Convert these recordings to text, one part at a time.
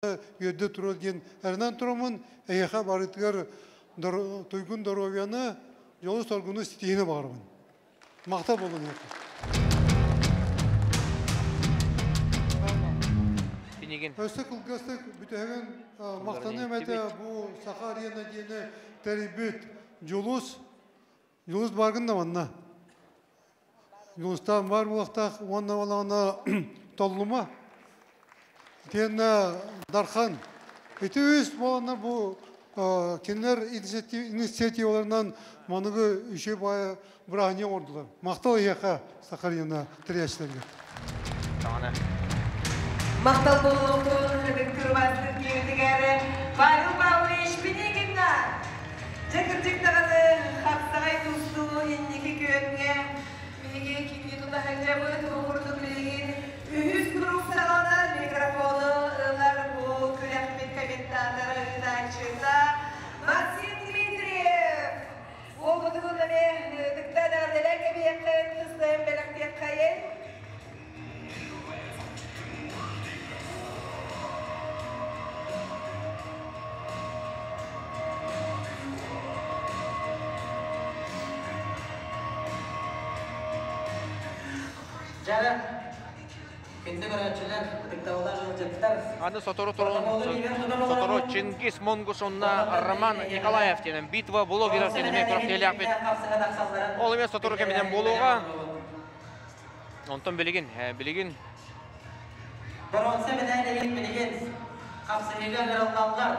Үөрдэ турар диэн эрэнэн тураммын, эһиэхэ барытыгар туйгун доруобуйаны, дьолу-соргуну ситиһиини баҕарабын. Махтал буолун эһиэхэ. Пинигин. Өссө кылгастык бүтэһигин махтаныам этэ бу Саха арена диэни тэрийбит Дьулус. Дьулус бааргын да манна. Дьулустаан баар буолуохтаах уонна балаҕана Толлума. Итиэннэ Дархан. Ити үс буоланнар бу кинилэр инициативаларынан маныгы үчүгэй баайа бырааһынньык оҥордулар. Махтал эһиэхэ, Сахалина тэрийээччилэргэ. Даҕаны. Махтал буолуохтун ытыктыыр-убаастыыр киһибитигэр Павел Павлович Пинигинна! Дьэ кырдьык даҕаны хапсаҕай тустуу инники күөҥҥэ биһиги кини тута сылдьабыт. Бу курдук билигин үһүс круг саҕаланар микрофону ылар бу күрэхпит комментатора ыытааччыта Максим Дмитриев. Уолбутугун эмиэ ытыктаан эҕэрдэлээн кэбиһиэххин, тыстайан бэлэхтиэххэйин. Дьара, күндү көрөөччүлэр, ытыктабыллаах ыалдьыттар. Аны сотору турун сотору Чингис Монгуш онна Роман Николаев диэн битва блогеров диэн эмиэ күрэхтэһиилээхпит. Ол эмиэ сотору кэминэн буолуоҕа. Онтон билигин, билигин Боруонса мэдээлигин билигин хапсыһыыга ыҥырыллаллар.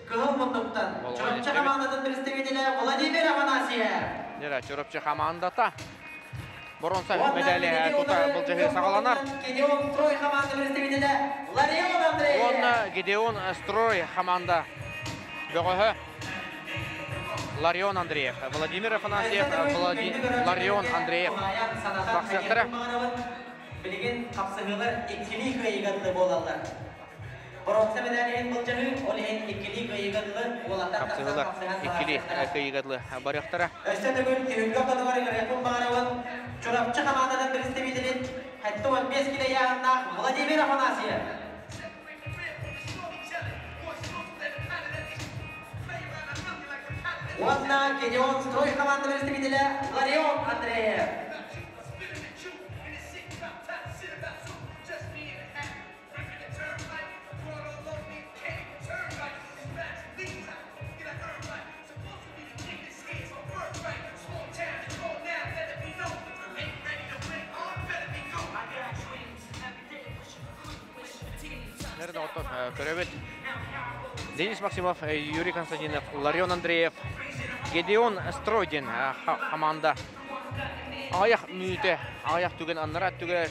Кыһыл муннуктан Чурапчы хамаандатын представителэ Владимир Афанасьев. Дьэ, Чурапчы хамаандата боруонса мэдээлэ тута былдьаһыы саҕаланар. Гедеон Строй хамаанда представителэ Ларион Андреев. Уонна Гедеон Строй хамаанда бөҕөһө Ларион Андреев, Владимир Афанасьев, Ларион Андреев тахсыахтара. Билигин хапсыһыылар иккилии кыайыыга дылы буолаллар. Боруонса мэдээлиһин былдьаһыы, ол иһин иккилии кыайыыга дылы уолаттар Хапсыһыылар иккилии кыайыыга дылы барыахтара. Өссө төгүл түһүлгэ ортотугар ыҥырыахпын баҕарабын Чурапчы хамаандатын представителин 75 килэ ыйааһыннаах Владимир Афанасьев. Уонна Гедеон Строй хамаанда представителэ Ларион Андреев. Көрөбүт. Денис Максимов, Юрий Константинов, Ларион Андреев, Гедеон Стройдин команда. Аҕыйах мүнүүтэ, аҕыйах түгэн аннара өттүгэр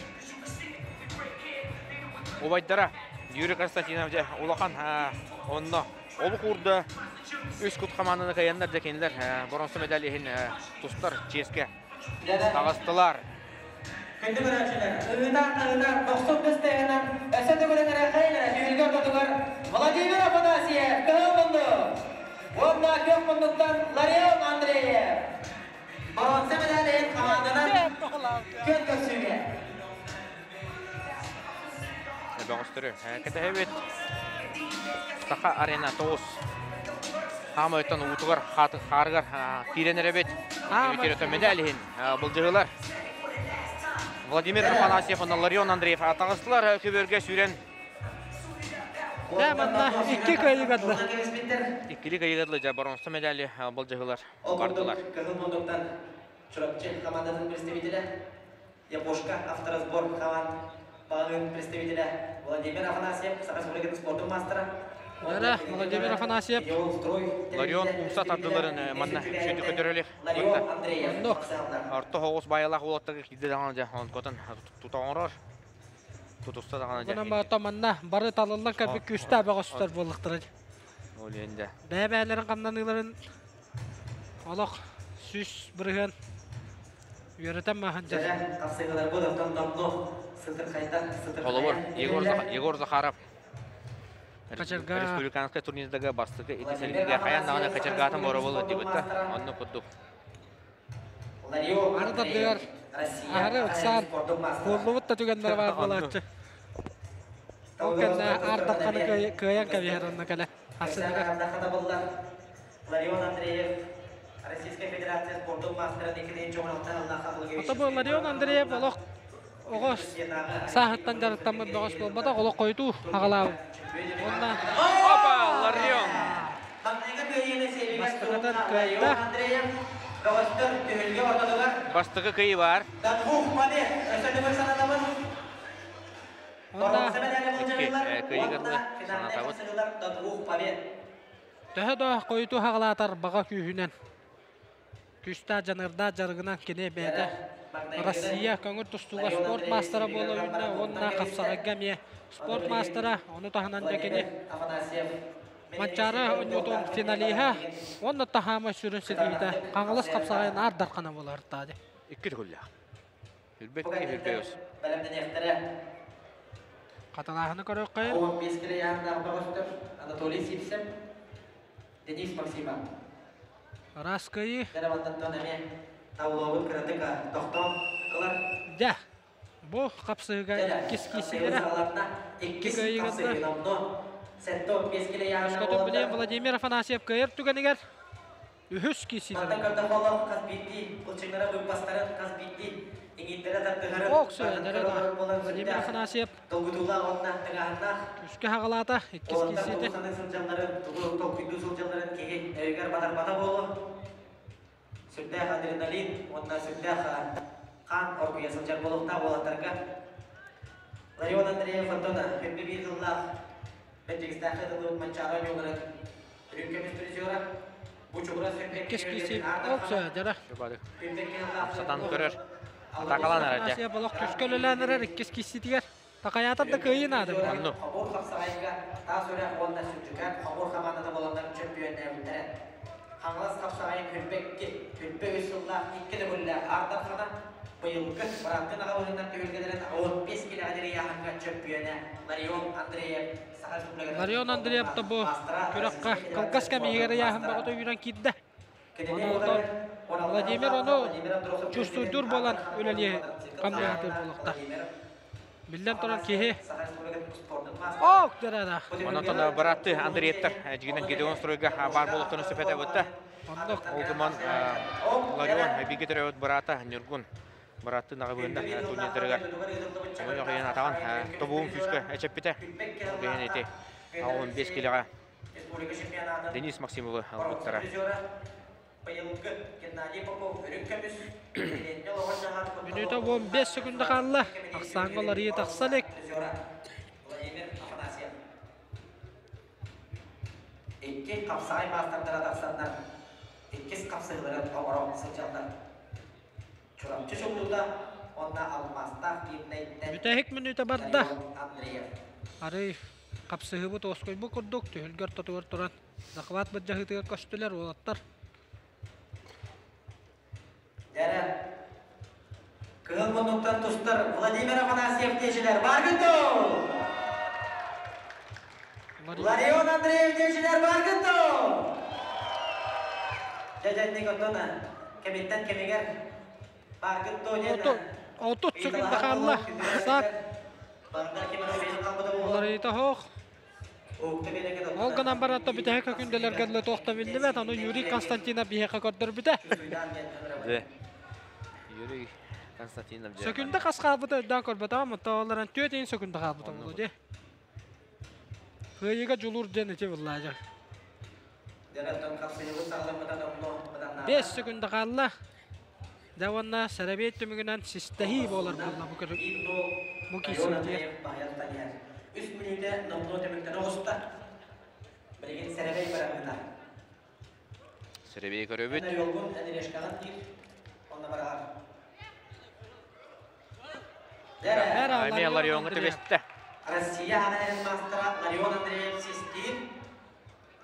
убайдара Юрий Константинов дьэ улахан онно олук уурда. Үс кут хамаанданы кыайаннар дьэ кинилэр боронсо медаль иһин тустар чиэскэ таҕыстылар. Күндү көрөөччүлэр, ыытаан-таһытаан, дохсун быстыһынан, өссө төгүлүн эрэ хайын эрэ түһүлгэ ортотугар Владимир Афанасьев кыһыл муннук уонна күөх муннуктан Ларион Андреев боруонса медаль иһин хамаанданан күөн көрсүүгэ. Бөҕөстөрү кэтэһэбит. Саха арена тоҕус хаамайтан уутугар хаарыгар киирэн эрэбит. Медаль иһин былдьаһыылар. Владимир Афанасьев уонна Ларион Андреев таҕыстылар көбүөргэ сүүрэн. Дьэ, манна икки кыайыгадылар. Иккили кыайыгадылар дьэ боронсо медали былдьаһыылар бардылар. Кыһыл мундуктан Чурапчы командатын представителэ Япошка авторазбор команд баҕалыын представителэ Владимир Афанасьев, Саха Республикатын спордун маастара. Дара Владимир Афанасьев. Ларион умса тардыларын манна сүйді көтөрөлүк. Оннук. Орто хоҕус байалаах уолаттарга киирдэ даҕаны дьэ, онкотон тута оҥорор. Тутуста даҕаны дьэ. Онон баата манна бары талыллан кэлбит күүстээх бөҕөстөр буоллахтара. Ол иһин дьэ. Бэйэ-бэйэлэрин хамнаныыларын олох 100% үөрэтэн maahan дьэ. Холобур, Егор Захаров республиканскай турнирдага бастакы ити сэлгигэ хайан даҕаны качыргаатын боробул дибитта. Онно курдук. Ары тардыгар аһары ыксаан куоллубут да түгэннэр баар буолааччы. Ол кэннэ ардахханы кыайан кэбиһэр онно кэлэ. Арсыныгар. Ларион Андреев, Российская Федерация спордун маастара Ото бу Ларион Андреев олох оҕо сааһыттан дьарыктаммыт бөҕөс буолбатах, олох хойутуу аҕалаабыт. Уонна Опа, Ларион! Бастакытын кыайда. Бастакы кыйы бар. Уонна Икки кыйыгырны санатабыт. Төһө да хойутуу хаҕалаатар баҕа күүһүнэн күүстээх дьаныардаах дьарыгынан кини бэйэтэ Россия көҥүл тустууга спорт маастара буола үүннэ уонна хапсаҕайга эмиэ спорт маастара, ону таһынан дьэ кини Манчаары оонньуутун финалиһа уонна таһаама сүрүн ситиһиитэ Хаҥалас хапсаҕайын аар дархана буолар таады. Икки төгүллээх. Хүрбэт киһи хүрбэйос. Хатылааһыны көрүөххэ. 15 килэ яһыннаах бөҕөстөр Анатолий Сивцев, Денис Максимов. Ыраас кыайыы. Дьэ, эмиэ таблобут кыратык тохтоон ылар. Дьэ, бу хапсыһыга иккис киисилэрэ. Иккис кыайыыгытта. Өскөтүн билиэн Владимир Афанасьев кыайар түгэнигэр үһүс киисилэрэ. Мантан көрдөх хас биирдии былчыҥнара быыппастарын хас биирдии иҥиирдэрэ тардыһарын Ок, Владимир Афанасьев долгутуулаах уонна тыҥааһыннаах күүскэ хаҕалаата иккис уолаттар тугу киисиитэ. саныы сылдьалларын, тугу толкуйдуу сылдьалларын киһи өйүгэр батарбата буолуо. Сүрдээх адреналин уонна сүрдээх хаан оргуйа сылдьар буолуохтаах уолаттарга. Ларион Андреев Антона күндү биир тыллаах Бэрдьигэстээххэ тыллыбыт Манчаары оонньууларын үрүҥ көмүс призера бу чугура Иккис киисии ок дьара. Сатан көрөр. Атакалаан эрэр дьэ. Афанасьев олох күүскэ үлэлээн эрэр иккис киисиитигэр. Такайаатар да кыайыы наада. Онну. Хомуур хапсаҕайга таас үрэх уонна Сүлдьүкээн хомуур хамаандата буоланнар чөмпүйүөннээбиттэрэ. Хаҥалас хапсаҕайын Хүрбэкки, Хүрбэ үс сыллаах икки төгүллээх Аар Дархана быйылгы бырааттын аҕабыһыннар түһүлгэлэрин 15 килэҕэ диэри ыйааһыҥҥа чөмпүйүөнэ Ларион Андреев Саха Республикатын Ларион Андреев да бу күрэххэ кылгас кэм иһигэр ыйааһын бөҕөтө үүрэн киирдэ. Ону Владимир ону чувствуйдуур буолан үлэлиэ хамнаһатыыр буолуохтаах. Биллэн турар киһи Ок дэрэ Онон быраатты Андреевтар дьигинэн Гедеон стройга баар буолуохтарын сөп этэ бытта. Оннук. Ол гынан Ларион бииргэ төрөөбүт быраата Ньургун бырааттыы наҕабыында турнирдарыгар оҥойох ыйан атаҕын тобугун күүскэ эчэппитэ. Ол иһин ити 15 килэҕэ Денис Максимовы ылбыттара. Мүнүүтэ 15 секунда хаалла. Ахсааҥҥа уларыйыы тахса илик. Икки хапсаҕай маастардара тахсаннар, иккис хапсыһыыларын оҥоро сылдьаллар. Чурапчы чулуута уонна алмаастаах Мирнэйтэн Бүтэһик мүнүүтэ барда. Андреев. Арый хапсыһыыбыт уоскуйбут курдук түһүлгэ ортотугар туран захват былдьаһыытыгар көстүлэр уолаттар. Дьэрэ. Кыһыл муннуктан тустар Владимир Афанасьев диэчилэр баргын доо! Ларион Андреев диэчилэр баргын доо! Дьэ, оттон кэмиттэн кэмигэр баргын доо диэн 30 секунда хаалла. Саат. Уларыйыта суох. Ол гынан баран бүтэһик күндэлэргэ туох да биллибэт. Ону Юрий Константинов биһиэхэ көрдөрбүтэ. Дьэ. Юрий Константинов дьэ. Сөкүндэ хас хаалбыта өйдөөн көрбөтөҕүм, оттон олорон 4 сөкүндэ хаалбыта буолуо дии. Кыайыыга дьулуур диэн ити буллаа дьэ. 5 сөкүндэ хаалла. Дьэ уонна сэрэбиэй түмүгүнэн систэһии буолар буолла бу көрү бу киирсиитигэр. Үс мүнүүтэ номнуо түмүктэнэ оҕуста. Билигин сэрэбэй бараммыта. Сэрэбэй көрөбүт. Эн орелгун эн решкаҕын диир. Онно бараҕар. Эмиэ Ларионҥа түбэстэ. Россия аҕа маастара Ларион Андреев систиир.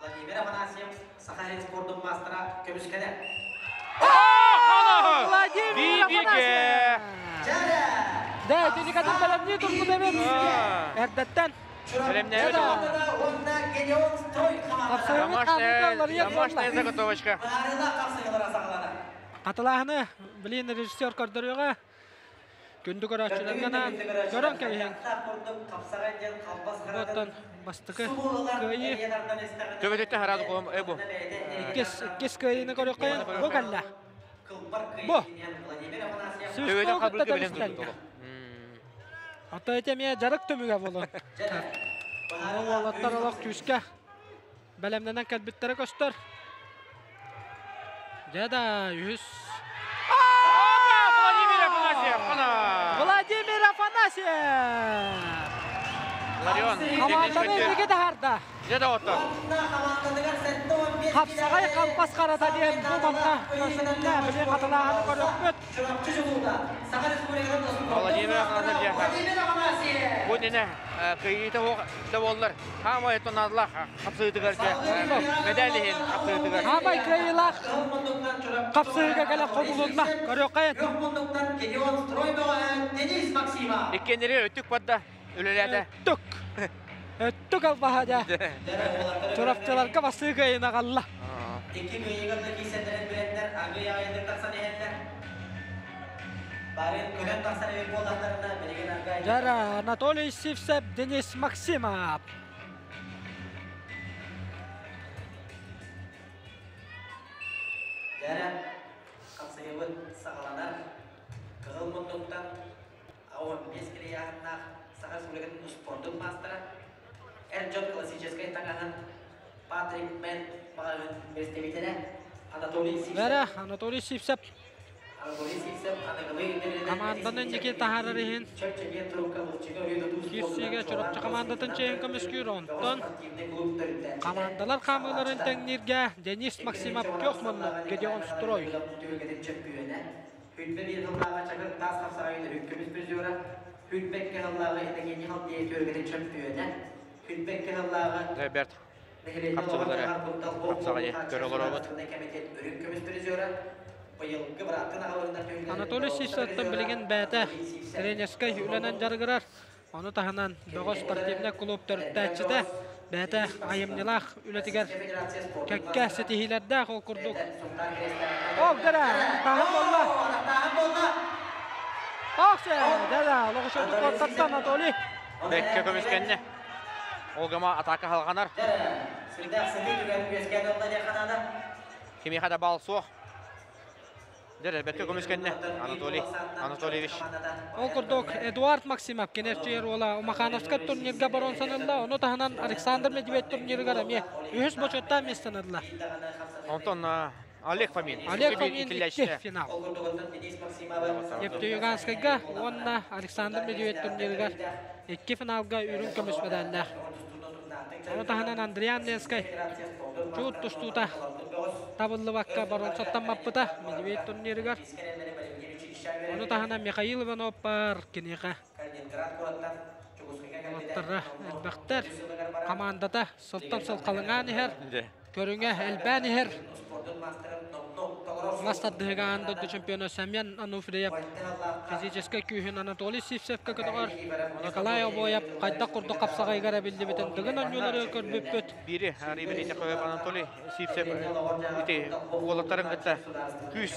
Владимир Афанасьев Саха спордун маастара көмүскэнэ. Владимир Афанасьев! Да, итини кадыр бэлэмнии турбут эбит. Эрдэттэн. Бэлэмнээбит олох. Домашняя заготовочка. Хатылааһыны, блин, режиссер көрдөрүөҕэ. Күндү көрөөччүлэргэ анаан көрөн кэбиһиҥ. Оттон бастакы кыайыы Төбөтүттэн хараады кулам бу. Иккис иккис кыайыыны көрүөххэ бу кэллэ. Бу. Төбөтүн хабылга билэн турду. Ото ити эмиэ дьарык түмүгэ буолуон. Ол уолаттар олох күүскэ бэлэмнэнэн кэлбиттэрэ көстөр. Дьэ да, үһүс. Владимир Афанасьев! Владимир Афанасьев! Ларион, Хамаанданы инники таһаарда. Дьэ да оттор. Хапсаҕай хампас харата диэн бу манна көрсүлүннэ. Били хатылааһыны көрөкпүт. Владимир Афанасьев бу иннинэ кыйыыта да буоллар хаамай тонадлах хапсыытыгар медаль иһин хапсыытыгар. Хаамай кыайыылаах хапсыыга кэлэн хомулунна. Көрүөххэйин. Иккиэннэри өттүк барда үлэлээтэ. Өттүк. Өттүк албаһа дьэ. Чурапчыларга басыы кыайын аҕалла. Икки кыайыыга да киирсэллэрин билэннэр аргыый аҕайдык тахсан иһэллэр. Барын көрөн тахсар эбит буоллахтарына билигин аргыый Дьара Анатолий Сивцев, Денис Максимов. Дьара хапсыһыыбыт саҕаланар. Кыһыл муннуктан 15 килийааһыннаах Саха Республикатын успуордун маастара, эр дьон классическай таҥаһын Патрик Мэн маҕаһыын представителэ Анатолий Сивцев. Вера Анатолий Сивцев Анатолий Сивцев аныгылыы ирдэбилинэн команданы инники таһаарар иһин киирсиигэ Чурапчы командатын чиэһин көмүскүүр, онтон командалар хаамыыларын тэҥнииргэ Денис Максимов күөх муннук Гедеон Строй. Хүлбэ биир сыллааҕы Чакыр таас хапсаҕайын үрүҥ көмүс призера, Хүлбэ икки сыллааҕы Иннокентий Халдеев түөргэтин чөмпүйүөнэ, Хүлбэ икки сыллааҕы Бэрт хапсыгылары хапсаҕайы көрө олоробут. Үрүҥ көмүс призера, быйылгы бырааттын аҕаларынан Анатолий Сивцевтан билигин бэйэтэ тренерскэй үлэнэн дьарыгырар. Ону таһынан бөҕө спортивнай клуб төрүттээччитэ бэйэтэ айымньылаах үлэтигэр кэккэ ситиһиилэрдээх ол курдук. Ол дэрэ, таһым буолла. Оксе, дэрэ, олоҕушурдук куоттарда Анатолий. Бэккэ көмүскэннэ. Ол гама атака халҕанар. Кимиэхэ да бал суох. Дьэ, бэркэ көмүскэннэ Анатолий Анатольевич. Ол курдук Эдуард Максимов кэнэрчийэр уола Умахановскай турнирга боруонсан ылла. Ону таһынан Александр Медведь турнирыгар эмиэ үһүс бочуоттаах миэстэни ылла. Онтон Олег Фомин. Олег Фомин икки финал. Ефтеюганскайга уонна Александр Медведь турнирыгар икки финалга үрүҥ көмүс медаллаах. Ону таһынан Андриан Ленскай чуут тустуута табыллыбакка боруонсаттан баппыта Медведь турнирыгар. Ону таһынан Михаил Иванов бар киниэхэ уолаттара элбэхтэр. Командата сылтан сыл халыҥаан иһэр. Көрүҥэ элбээн иһэр. Мас тардыһыга аан дойду чемпиона Семен Ануфриев физическэй күүһүн Анатолий Сивцевкэ көтөҕөр. Николай Обоев хайдах курдук хапсаҕайыгар эбиллибитин Дыгын оонньуулары көрбүппүт. Биири Риберите Көбөп Анатолий Сивцев ити уолаттарын кытта күүс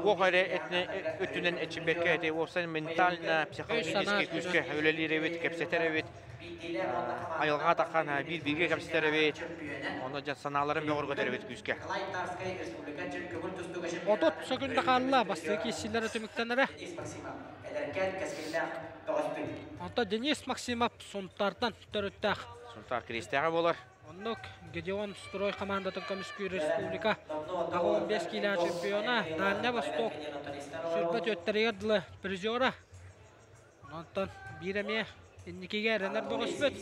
уох эрэ өттүнэн эчибекке ити уопсай ментально психологический күүскэ үлэлиир эбит, кэпсэтэр эбит. Айылҕа атаххан биир бииргэ кэпсэтэр эбит. Онно дьон санааларын бөҕөргөтөр эбит күүскэ. 30 секунда хаалла бастакы киирсиилэрэ түмүктэнэрэ. Онтон Денис Максимов Сунтаартан төрүттээх. Сунтаар Киристээҕэ буолар. Оннук Гедеон Строй командатын көмүскүүр республика 15 киилээх чемпиона Дальний Восток сүүрбэ түөттэригэр дылы призера. Онтон биир эмиэ инникигэ эрэнэр бөҕөспүт.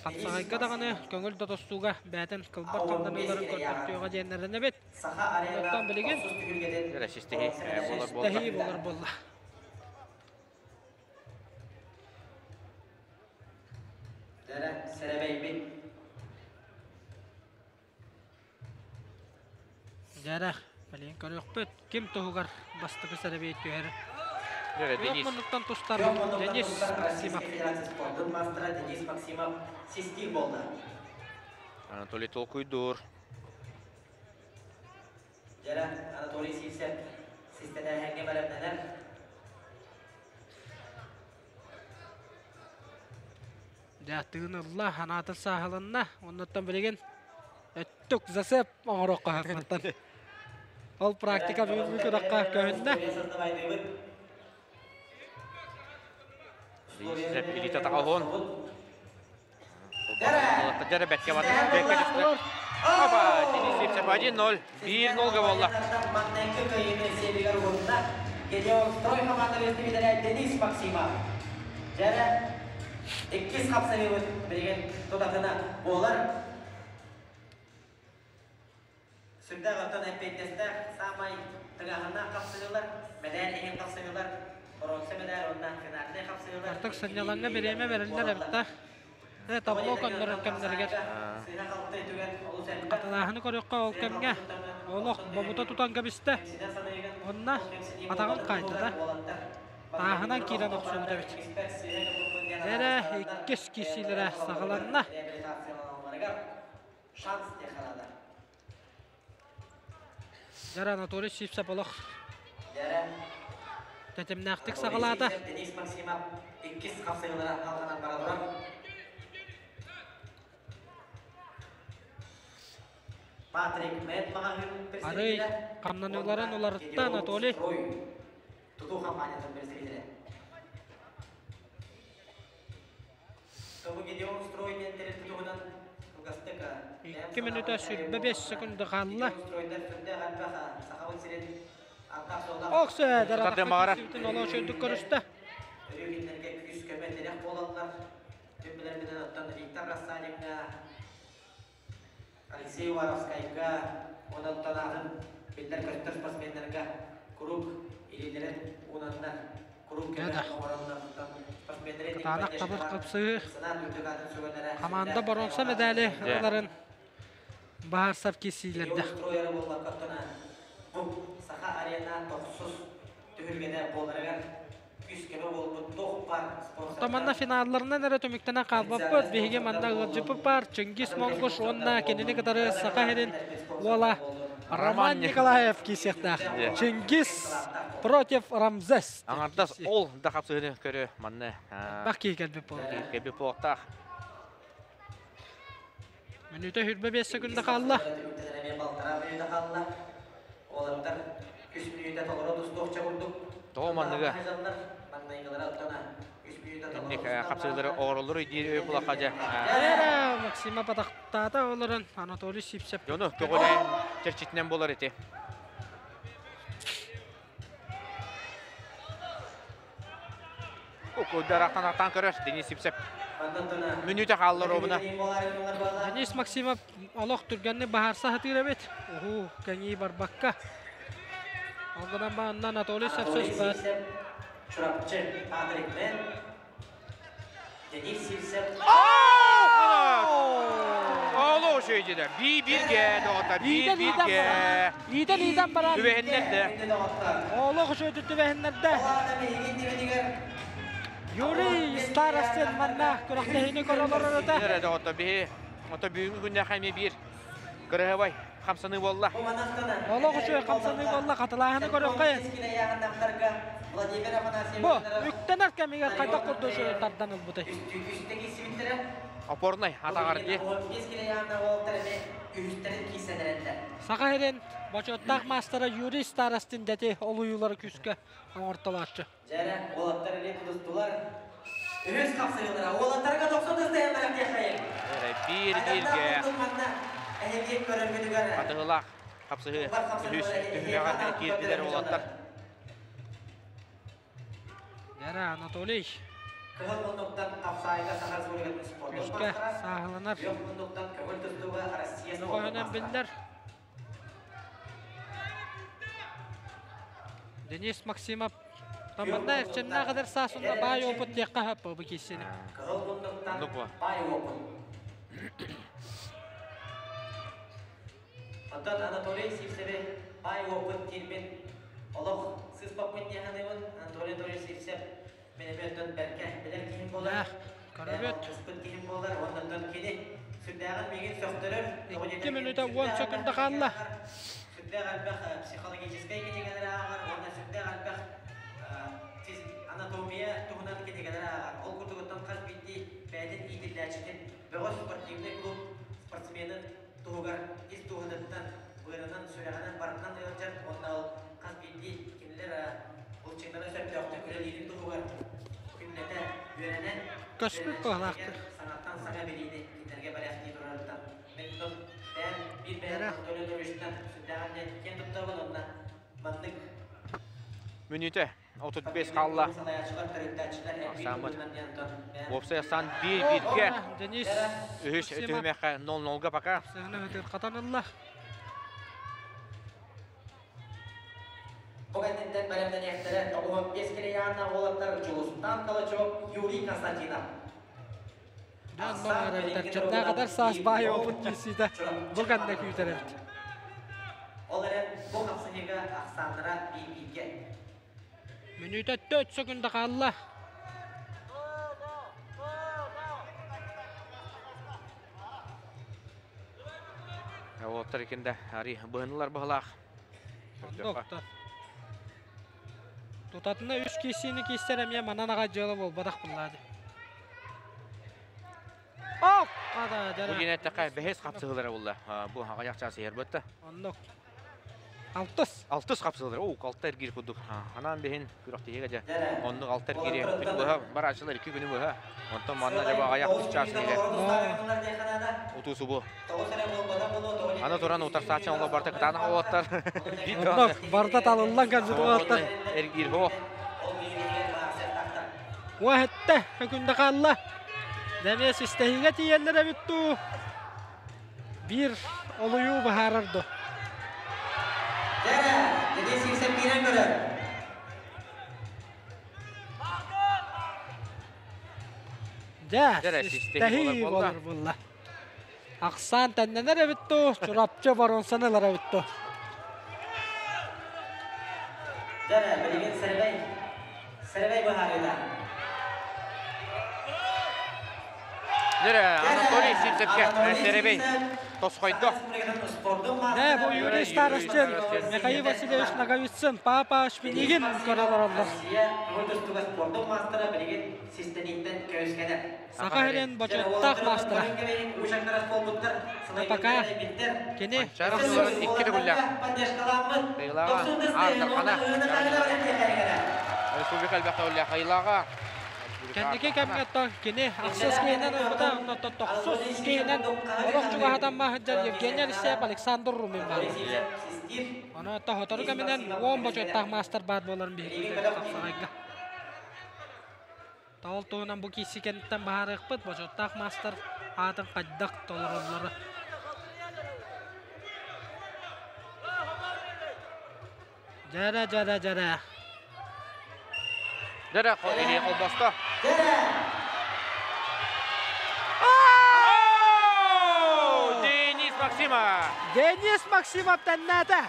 Хапсаҕайга даҕаны көҥүл да тостууга бэйэтин кылбар хамнаныыларын көрдөртүөҕэ диэн эрэнэбит. Оттон билигин систэһии буолар буолла. Дьэрэх, билигин көрүөхпүт, ким туһугар бастакы сэрэбиэй түһэр. Денис. Муннуктан тустар Денис Максимов. Денис Максимов систир болды. Анатолий толкуйдуур. Дьэрэ, Анатолий Сивцев систэнээһэҥҥэ бэлэмнэнэр. Дьэ, тыын ылла, ханаатын сааһыланна. Оннуттан билигин өттүк засеп оҥоруохха хатматтан. Ол практика бүгүҥҥү күрэххэ көһүннэ. Илиитэ таҕаһын. Дьэрэ бэккэ барды. Бэккэ түстэ. Опа, Денис Сивцев 1-0. 1-0 буолла. Гелиострой команда представителя Денис Максимов. Дьэрэ иккис хапсайыбыт билигин тутатына буолар. Сүрдээх оттон эппиэтинэстээх саамай тыҥааһыннаах хапсыһыылар, мэдээр иһин хапсыһыылар, боруонса мэдээр уонна финальнай хапсыһыылар. Артык сынньалаҥҥа бириэмэ бэриллэр эбит да. Табло көннөрөр кэмнэригэр. Хатылааһыны көрүөххэ ол кэмҥэ олох бобута тутан кэбистэ. Онно атаҕын хаайда да. Тааһынан киирэн охсубут эбит. Эрэ иккис киирсиилэрэ саҕаланна. Дьара Анатолий Сивцев олох тэтимнээхтик саҕалаата. Денис Максимов иккис хапсыһыылара алҕанан бараллар. Патрик Мэтт маҕаһыын Арый хамнаныыларын уларытта Анатолий. Тутуу компаниятын представителэ. 2 мүнүүтэ 25 секунда хаалла. Оксө олоочуйдук көрүстэ. Алексей Уваровскайга, онон атын биллэр көстөр спортсменнарга куруук илиилэрин уунаннар, куруук көмө оҥороннор Кытаанах табыр хапсыһыы команда боруонса медали ыларын баһаарсар киирсиилэрдэ. Бу Саха арена тохсус түһүлгэтэ буоларыгар күүс-көмө буолбут туох баар Оттон манна финалларынан эрэ түмүктэнэн хаалбаппыт. Биһиги манна ыалдьыппыт баар Чингиз Монгуш уонна кинини кытары Саха сирин уола Роман Николаев киирсиэхтээх. Чингиз против Рамзес. Аҥардас ол да хапсыһыны көрө манна. Бах киһи кэлбит буолла. Кэлбит буолуохтаах. Мүнүүтэ 25 секунда хаалла. Уолаттар үс мүнүүтэ толору тустуохча курдук. Тоҕо манныга инник хапсыһыылары оҕороллор диир өй булахха дьэ. Эра Максима батахтаата олорон Анатолий Сивцев. Дьону көҕүлээн чэрчитинэн буолар ити. Укударахтан атан көрөр Денис Сивцев. Мүнүүтэ хааллар обуна. Денис Максимов олох түргэнник баһаарса сатыыр эбит. Уһу, кэҥии барбакка. Ол гынан баанна Анатолий Савцев Чурапчы Патрик Мэн, Денис Сивцев. Олу шөйдеді. Би бирге доғыта, би бирге. Иитэн иитэн баран. Түбэһиннэрдэ. Олох шөйдү түбэһиннэрдэ. Юрий Старостин манна күрэхтэһиини көрөлөр Эрэ доҕотто биһи ото бүгүҥҥү күннээх эмиэ биир кырыһабай хамсаныы буолла. Олох үчүгэй хамсаныы буолла, хатылааһыны көрүөххэ. Бу үктэнэр кэмигэр хайдах курдук үчүгэй тардан ылбытай. Опорнай атаҕар дии. Саха сирин бочуоттаах маастара Юрий Старостин дэти олуйуулары күүскэ оҥортолооччу. Дьэрэ, уолаттар илии тутустулар. Үһүс хапсыһыылара. Уолаттарга 90 тыһыынча диэххэйин. Эрэ биир бииргэ хатыһылаах хапсыһыы үһүс түһүмэҕэр киирдилэр уолаттар. Дьэрэ Анатолий күүскэ сааһыланар. Көҕүһүнэн биллэр. Денис Максимов Тамманна эрчимнээх эдэр саас уонна баай опыт диэххэ сөп бу киирсиини. Оннук бу. Оттон Анатолий Сивцеви баай опыт диирбин олох сыыспаппын дии саныыбын. Анатолий Анатольевич Сивцев мин эмиэ оттон бэркэ билэр киһим буолар. Көрөбүт. Ыспыт киһим буолар. Уонна оттон кини сүрдээҕин миигин сөхтөрөр. 2 мүнүүтэ 10 секунда хаалла. Сүрдээх элбэх психологическай кинигэлэри ааҕар уонна сүрдээх элбэх анатомия туһунан кинигэлэри ааҕар. Ол курдук оттон хас биирдии бэйэтин иитиллээччитин бөҕө спортивнай клуб спортсменын туһугар ис дууһатыттан, быарынан, сүрэҕинэн барытынан ыалдьар уонна ол хас биирдии кинилэр былчыҥнара сөптөөхтүк үлэлиирин туһугар күннэтэ үөрэнэн Көспүт быһалаахтар. Саҥаттан саҥа билиини кинилэргэ бэлэхтии турарыттан мен бэйэм биир бэйэм Анатолий сүрдээҕин диэн киэн туттабын уонна маннык Мүнүүтэ 35 хаалла. Ахсааммыт. Уопсай ахсаан 1-1-ге. Денис Үһүс түһүмэххэ 0-0-га пока. Сыһына өтөр хатанылла. Бу кэнниттэн бэлэмнэниэхтэрэ 95 килояанна уолаттар Дьулустан Калачев, Юрий Константинов. Чыннааҕадар саас баай опыт киирсиитэ бу кэннэ күүтэр эбит. Ол эрэн бу хапсыһыыга ахсааннара биир-бииргэ. Мүнүүтэ 4 секунда хаалла. Уолаттар иккинде ари быһынылар быһылаах. Доктор. Тутатына үс киирсиини киирсэр эмиэ манан аҕай дьыала буолбатах буллаады. Ок! Ада, Бу диэн эттэххэ бэһис хапсыһыылара булла. Бу аҕыйах чаас иһэр бытта. Оннук. Алтыс. Алтыс хапсыһыылара. Оо, алта эргиир курдук. Анаан биһин күрэхтэһиигэ дьэ. Оннук алта эргиири күнү быһа барааччылар 2 күнү быһа. Онтон манна дьэ бу аҕыйах үс чаас иһигэр утуу субу. Аны туран утарсааччы оҥо барыта кытаанах уолаттар. Оннук барыта талыллан кэлбит уолаттар. Эргиир хоох. Уоһэтте күндэ хаалла. Дэмиэ систэһиигэ тиийэллэр эбит дуу. Биир олуйуу быһаарар ду. Дьэрэ, Денис Сивцев киирэн көрөр. Дьэ, систэһии болар булла. Ахсаан тэннэнэр эбит дуу, Чурапчы боруонсаны ылар эбит дуу. Дьэрэ, билигин Сэрбэй, Сэрбэй быһаарыыта. Дьэрэ, Анатолий Сивцевкэ Сэрбэй тосхойдо. Да, бу Юрий Старостин, Михаил Васильевич Ноговицын, Папа Шпинигин көрө олороллор. Россия көҥүл тустууга спордун маастара билигин систэнииттэн көмүскэнэр. Саха сирин бочуоттаах маастара. Пока кини икки төгүллээх Кыйылааҕа Аар Республика элбэх төгүллээх Кыйылааҕа Кэнники кэмҥэ кини ахсыс киһинэн ылбыта, онно тохсус киһинэн олох чугаһатан сылдьар Евгений Алексеев, Александр Румин баар. Ону тоһотору кэминэн 10 бочуоттаах маастар баар буоларын биһиги хапсаҕайга. Тоол туһунан бу киирсии кэнниттэн баһаарыахпыт, бочуоттаах маастар аатын хайдах толороллоро. Дьэрэ, дьэрэ, дьэрэ. Дьэрэ, илии холбосто. Денис Максимов! Денис Максимов тэннээтэ!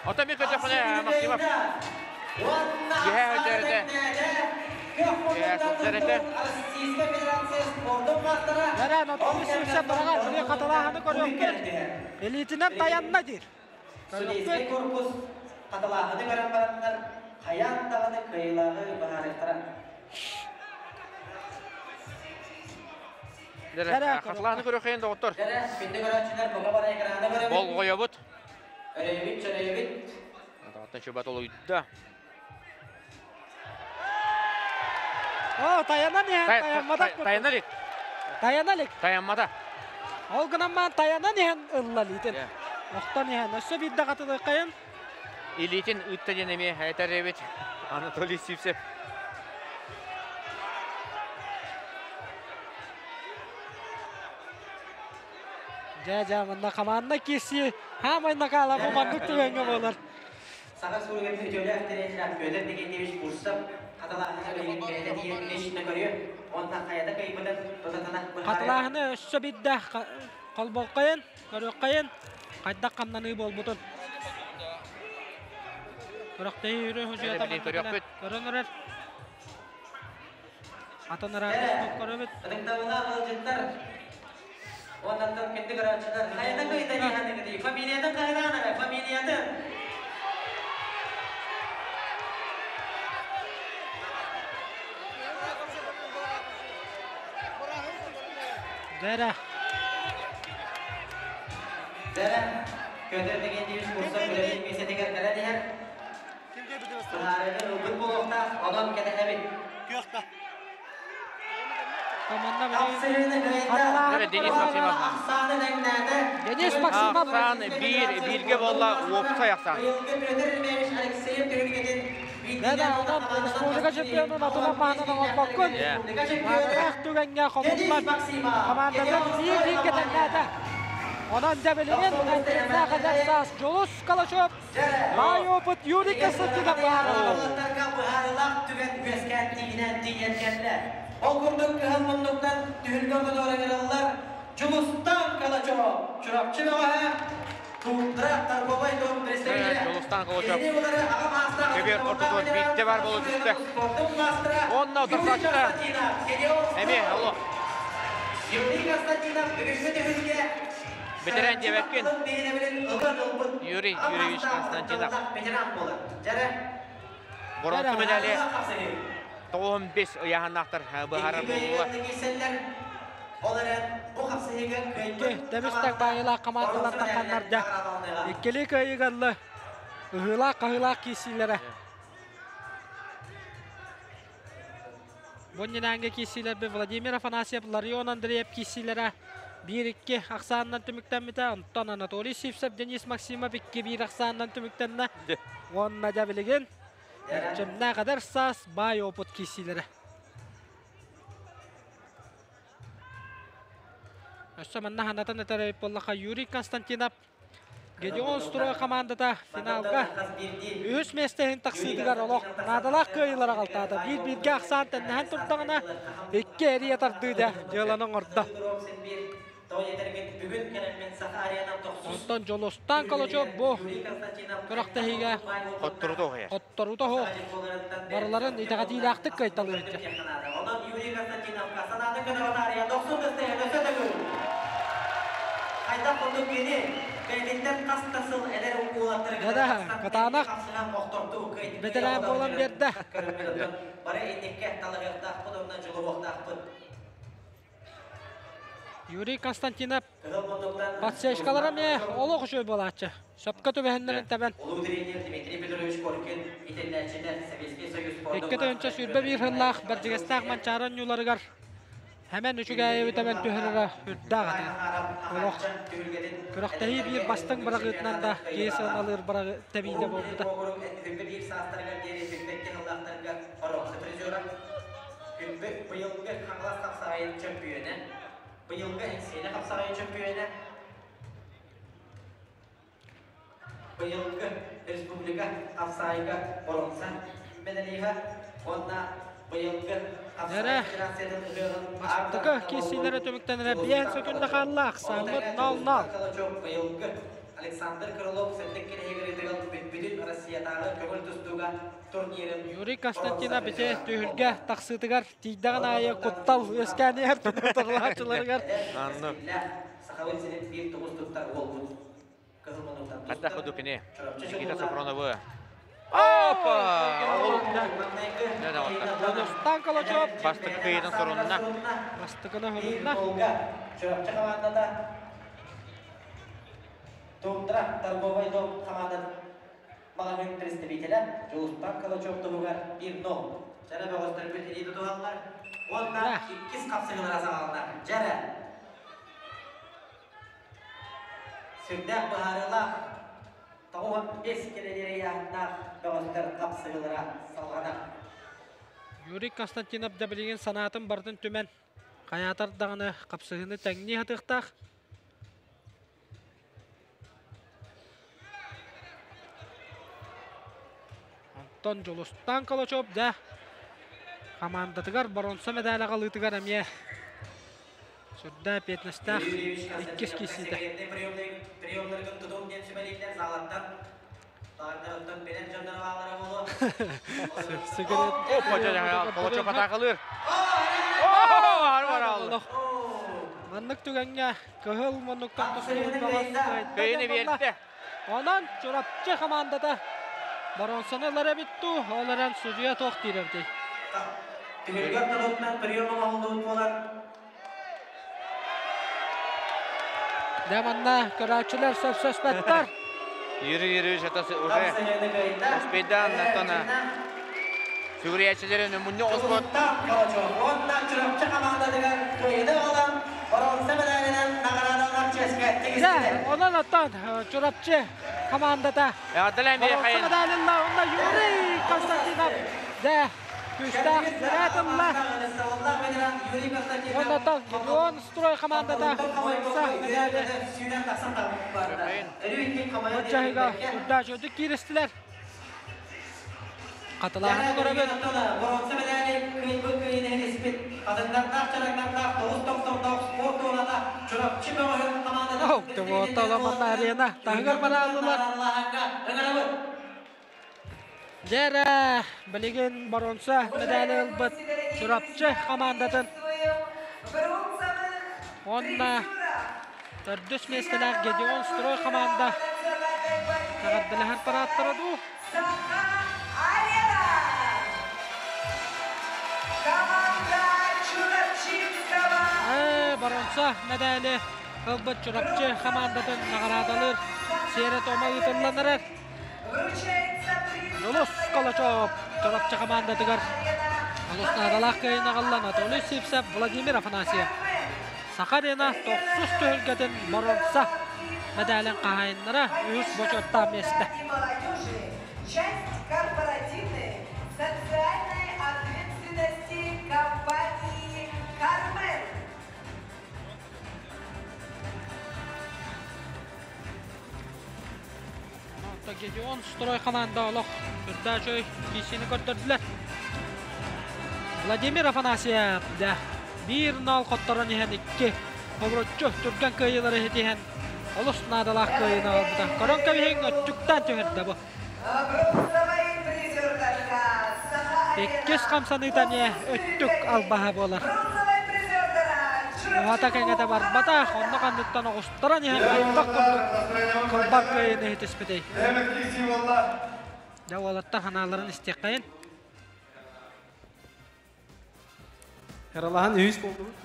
Оттон мин көрдөхпүнэ Максимов Киһэ өтөрүтэ. Киһэ сылдьар этэ. Дьэрэ, Анатолий Сивцев быраҕар, били хатылааһыны көрүөхпүт. Илиитинэн таянна диир. Судейскай корпус хатылааһыны көрөн бараннар хайаан даҕаны кыайыылааҕы быһаарыахтара. Хатылааһыны көрүөххэйин доҕоттор. Күндү көрөөччүлэр бука бары экраны көрөбүт. Болҕойобут. Өрөйбүт, чөрөйбүт. Атаҕыттан чуба толуйда. О, таянан иһэн таяммата. Таяна илик. Таяна илик. Таяммата. Ол гынан маан таянан иһэн ылла илиитин. Охтон иһэн. Өссө биирдэ хатылыаххайын. Илиитин ыытта диэн эмиэ этэр эбит Анатолий Сивцев. Дьэ, дьэ, манна хамаанна киирсии хаамай накаала бу маннык түгэҥҥэ буолар. Саха суругун үтүөлээх тренера Федор Никитич Бурцев хатылааһыны билигин бэйэтэ тиийэн лично көрүө уонна хайата кыайбытын тутатына быһаарыа. Хатылааһыны өссө биирдэ холбооххайын, көрүөххэйин, хайдах хамнаныы буолбутун. Күрэхтэһии үрү худьуйата көрөн эрэр. Атын ыраах көрөбүт. Ытыктабыллаах ыалдьыттар уоннаттан күндү көрөөччүлэр хайата кыйда диэханыгытый фамилиятын хайдаан эрэ фамилиятын Дэрэ. Дэрэ. Көтөр деген дейбіз курса үлэлиир миэстэтигэр кэлэн иһэр. Быһаарыыны ылбыт буолуохтаах, онон кэтэһэбит. Команда Денис Максимов. Денис Максимов. Ахсаан биир бииргэ буолла уопсай ахсаан. Да, онон республика чемпионун атынан маһынан оҥорбоккун. Маныах түгэҥҥэ хомуллан командатын биир бииргэ тэҥнээтэ. Онон дьэ билигин Эрчимнээх эдэр саас Дьулус Калачев баай опыт Юрий Константинов быһаарыллар. Быһаарылаах түгэн үөскээн тиийинэн тиийэн кэллэ. Ол курдук кыһыл муннуктан түһүлгэ ортотугар ыҥырыллар Дьулустан Калачев Чурапчы бөҕөһө Тундра торговай дом представителэ. Дьулустан Калачев көбүөр ортотугар биирдэ бар буола түстэ. Онно утарсааччыта эмиэ алло. Юрий Константинов бүгүҥҥү түһүлгэ Бэтэрээн диэбэккин. Юрий Юрьевич Константинов. Боронсу медали 95 ыйааһыннаахтар быһаарар буоллулар. Тэбис-тэк баайылаах командалар тахханнарда. Иккилии кыайыгаллы ыһыылаах-хаһыылаах киирсиилэрэ. Бу иннинээҥҥи киирсиилэрбит Владимир Афанасьев, Ларион Андреев киирсиилэрэ 1-2 ахсаанынан түмүктэммитэ. Онтон Анатолий Сивцев, Денис Максимов 2-1 ахсаанынан түмүктэннэ. Уонна дьэ билигин Эрчимнээх эдэр саас баай опыт киирсиилэрэ. Өссө манна ханатан этэр эбит буоллахха Юрий Константинов Гедеон Строй командата финалга үһүс миэстэ иһин тахсыытыгар олох наадалаах кыайыылары аҕалтаата. Биир-бииргэ ахсаан тэннэһэн турдаҕына, икки эрийэ тардыы дьыаланы оҥордо. Онтон Дьолустаан Калачев бу күрэхтэһиигэ хотторута оһуйар. Хотторута оһуох барыларын итэҕэтиилээхтик кыайталыыр. Хайдах курдук кини бэйэтиттэн хас да сыл эдэр Да, кытаанах бэтэрээн буолан биэрдэ. Бары инникке талаһыахтаахпыт уонна дьулуһуохтаахпыт. Юрий Константинов подсечкалара эмиэ олох үчүгэй буолааччы. Сөпкө түбэһиннэрин тэбэн. Улуу тренер Дмитрий Петрович Коркин итиллээччитэ Советский Союз спордун 2 сүүрбэ сыллаах Бэрдьигэстээх Манчаары оонньууларыгар Хэмэн үчүгэйи тэбэн түһэрэрэ үрдээх этэ. Олох күрэхтэһии биир бастыҥ быраҕыытынан да киһи сыаналыыр тэбиитэ буолбута. Биир саастарыгар диэри бүппэккэ сыллаахтарга боруонса призера, быйылгы Хаҥалас хапсаҕайын чөмпүйүөнэ, быйылгы Эҥсиэли хапсаҕайын чөмпүйүөнэ, быйылгы республика хапсаҕайга боруонса медалиһа уонна быйылгы Эрэ бастакы киирсиилэрэ түмүктэнэрэ биэс сөкүндэ хаалла, ахсааммыт 0-0. Быйылгы Александр Крылов сэрдик кириһигэр бүтүн Россиятааҕы көҥүл тустууга турнирын Юрий Константинов ити түһүлгэ тахсыытыгар тиийдэҕин аайы куттал үөскээн иһэр тутулааччыларыгар. Сахабыт сирин биир тумус туттар уолбут кыһыл муннуктан Хатта худукини Никита Софроновы. Опа! Дьулустаан Калачев Бастакы кыйытын сорунна. Бастакыны хорунна. Чурапчы командата Тундра торговай дом командатын маҕаһыын представителэ Дьулустаан Калачев туһугар 1-0. Дьэрэ бөҕөстөрбүт илии тутуһаллар. Уонна иккис хапсыһыылара саҕаланар. Дьэрэ. Сүрдээх быһаарыылаах 95 килэлиэри ыйааһыннаах бөҕөстөр хапсыһыылара салҕанар. Юрий Константинов да билигин санаатын барытын түмэн хайаатар даҕаны хапсыһыыны тэҥнии сатыахтаах. Онтон Дьулустаан Калачев дьэ командатыгар боруонса медаль аҕалыытыгар эмиэ сүрдээх эппиэтинэстээх иккис киирсиитэ. Приемнаргын тутуҥ диэн сүбэлииллэр залаттан. Баҕардар билэр дьоннор баалара буолуо. Сигарет. Опа, Калачев атаакалыыр. Маннык түгэҥҥэ кыһыл муннуктан тустубут бөҕөс Кыайыны биэрдэ. Онон Чурапчы командата боруонсаны ылар эбит дуу, ол эрэн судьуйа туох диир эбитий? Түһүлгэ ортотунан прием оҥоһуллубут буолан. Дьэ манна көрөөччүлэр сөпсөспөттөр. Юрий Юрьевич это уже успейдан оттон сүгүрүйээччилэрин мунньу оспот. Уонна Чурапчы хамаандатыгар кыайыыны аҕалан, боруонса медалынан наҕараадаланар чиэскэ тигистилэр. Онон оттон Чурапчы хамаандата боруонса медаль ылла. Онно Юрий Константинов дьэ күүстээх сэрээт ылла. Онно оттон Гедеон Строй хамаандата боруонса медали Баччаһыга үрдээх үчүгэйдик кииристилэр. Хатылааһыны көрөбүт. Боруонса медали кыайбыт кыайыыны иһиспит атыннардаах чараҥнардаах тоҕус томтордоох спорт туоната Чурапчы бөҕөһүн хамаандата Манна арена таһыгар барааллылар. Дьэ билигин боруонса медали ылбыт Чурапчы хамаандатын уонна төрдүс миэстэлээх Гедеон Строй хамаанда эҕэрдэлэһэр парааттара дуу? Боруонса медали ылбыт Чурапчы хамаандатын наҕараадалыыр сиэрэ-туома ыытыллан эрэр. Дьулус Колочев Чурапчы хамаандатыгар олус наадалаах кыайыыны аҕалла Анатолий Сивцев, Владимир Афанасьев. Саха Арена тохсус түһүлгэтин боруонса мэдээлин хаһаайыннара үһүс бочуоттаах миэстэ. Часть корпоративной социальной ответственности компании «Кармен». Гедеон строй хамаанда олох үрдээх үчүгэй киирсиини көрдөрдүлэр. Владимир Афанасьев дьэ 1-0 хотторон иһэн икки оборуччу түргэн кыайыылары ситиһэн олус наадалаах кыайыыны ылбыта. Көрөн кэбиһиҥ өттүктэн түһэрдэ бу. Иккис хамсаныыта эмиэ өттүк албаһа буолар. Уһата кэҥэтэ барбатах, онно ханныттан оҕустаран иһэн хайдах курдук кылбар кыайыыны иһитиспитий. Дьэ уолаттар санааларын истиэххэйин. Каралаһан үһүс болдубут.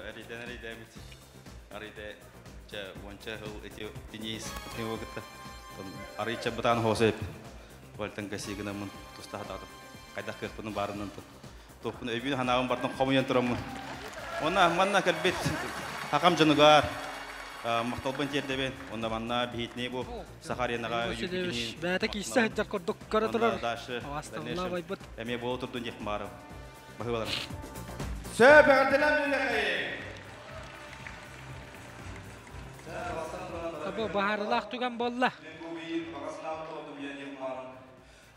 Эрийдэн эрийдээбит. Арыйда ча уонча хыл ити тинис кытта. Арыйча бытаан хоосеп. Вальтан гасигына мун туста хатаатым. Кайдах кыахпын барынан туохпун өйбүн ханаабын бартан хомуйан тураммын. Онна манна кэлбит хакам дьонугар махталбын тиэрдэбин. Онна манна биһитини бу Саха Аренаҕа Бэйэтэ кииссе сылдьар курдук көрө турар. Авасталла байбыт. Эмиэ буола турдун диэх баарым. Баһыыбалар. Сөп эҕэрдэлээн үлэхэй. Бу баһаарылаах түгэн буолла.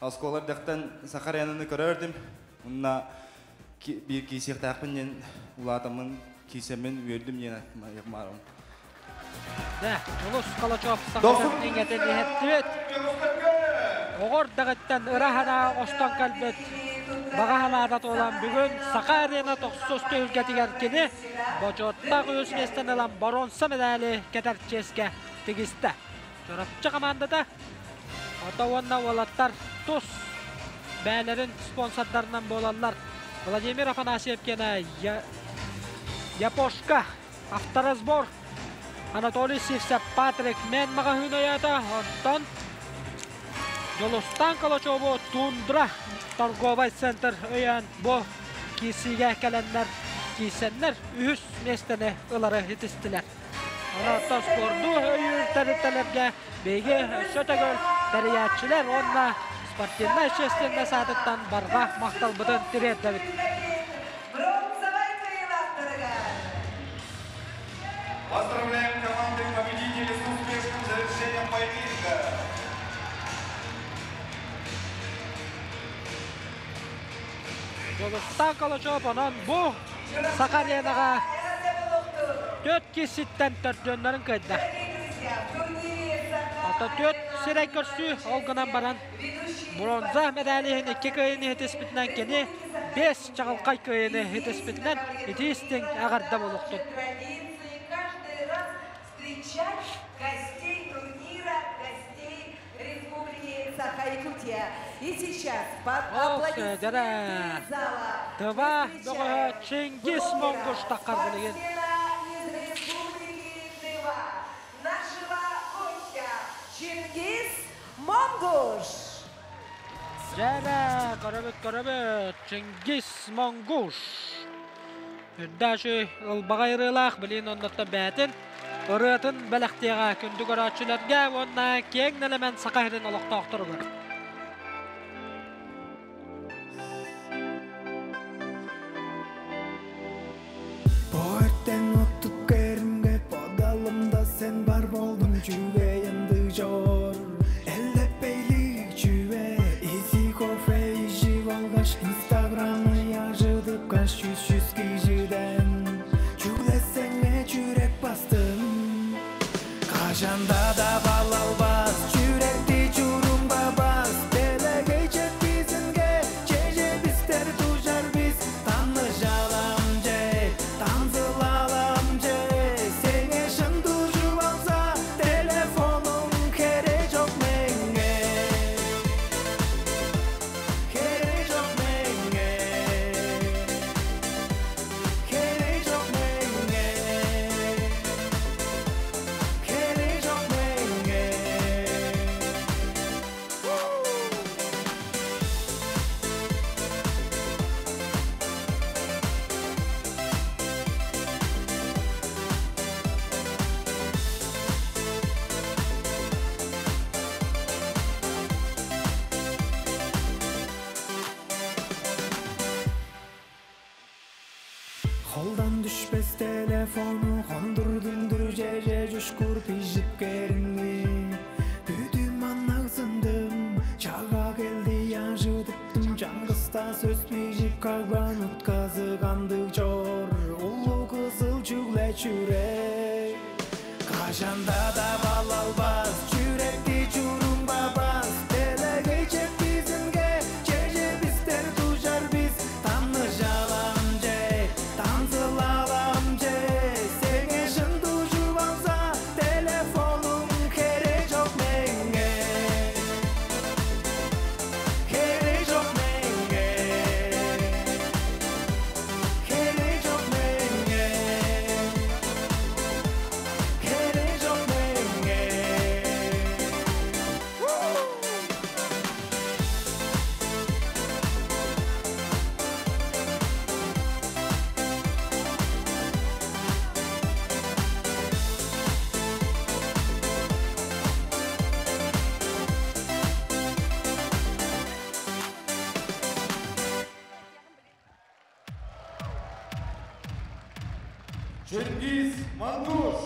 Оскуола эрдэхтэн Саха Аренаны көрөрдүм. Онна биир киисиэхтээхпин диэн улаатаммын киисэммин үөрдүм диэн маарым. Дэ, Дьулус Калачев сахатын иҥэтин иһэттибит. Оҕор даҕыттан ыра санаа оҥостон кэлбит баҕа санаата туолан бүгүн Саха Арена тохсус түһүлгэтигэр кини бочуоттаах үһүс миэстэни ылан боруонса медали кэтэр чиэскэ тигистэ. Чурапчы хамаандата ото уонна уолаттар тус бээлэрин спонсордарынан буолаллар. Владимир Афанасьев киэнэ Япошка авторазбор Анатолий Сивцев Патрик Мен маҕаһыын ойоото, онтон Дьулустаан Калачеву Тундра торговай центр өйөөн бу киирсиигэ кэлэннэр киирсэннэр үһүс миэстэни ылары ситистилэр. Онон спорду өйүүр тэрилтэлэргэ биһиги өссө төгүл тэрийээччилэр уонна спортивнай общественность аатыттан барҕа махталбытын тириэрдэбит. Поздравляем команды победителей с успешным завершением поединка. Дьулустаан Калачев онон бу Саха Аренаҕа төрт киһиттэн төрдүөннэрин кыайда. Ото төрт сирэй көрсүү ол гынан баран бронза медали иһин икки кыайыыны иһитиспитинэн кини биэс чаҕылхай кыайыыны иһитиспитинэн итии истиҥ эҕэрдэ буолуохтун. Встречать гостей турнира, гостей Республики Саха-Якутия. И сейчас под аплодисменты зала Тыва бөҕөһө Чингис Монгуш таххар билигин. из Республики Тыва. Монгуш! Дьэ көрөбүт көрөбүт Чингис Монгуш. Үрдээчү ылбаҕай ырыалаах билин оннуттан бээтин ырыатын бэлэхтиэҕэ күндү көрөөччүлэргэ уонна киэҥ нэлэмэн Саха сирин олохтоохторугар. Поэртен оттук керимге подалымда сен бар болдуң жүгейімді жор Эллеппейлик жүе изи кофе ишип алгаш инстаграмы яжыдып каш жүз жүз кишиден Жүглесеңе жүрек бастым Кашанда да бала албас жүректи чурунба бас Телегей жеткизинге жеже биздер тужар биз Танышалам же танзылалам же Сеңе шын тужуп алса телефонуң керек жок меңе Керек жок меңе Керек жок меңе Керек жок меңе Колдан түшпес телефону кондурдуңдур же жушкур пижип кериңди Бүтүм анагсындым чага келди яжыдыптым жаңгыста сөз пижип каган утказыганды жор Улуу кызыл жүгле жүрек Кашанда да бала албас жүректи чурунба бас Телегей жеткизинге жеже биздер тужар биз Танышалам же танзылалам же Сеңе шын тужуп алса телефонуң керек жок меңе Керек жок меңе Керек жок меңе Керек жок меңе Чингиз Монгуш.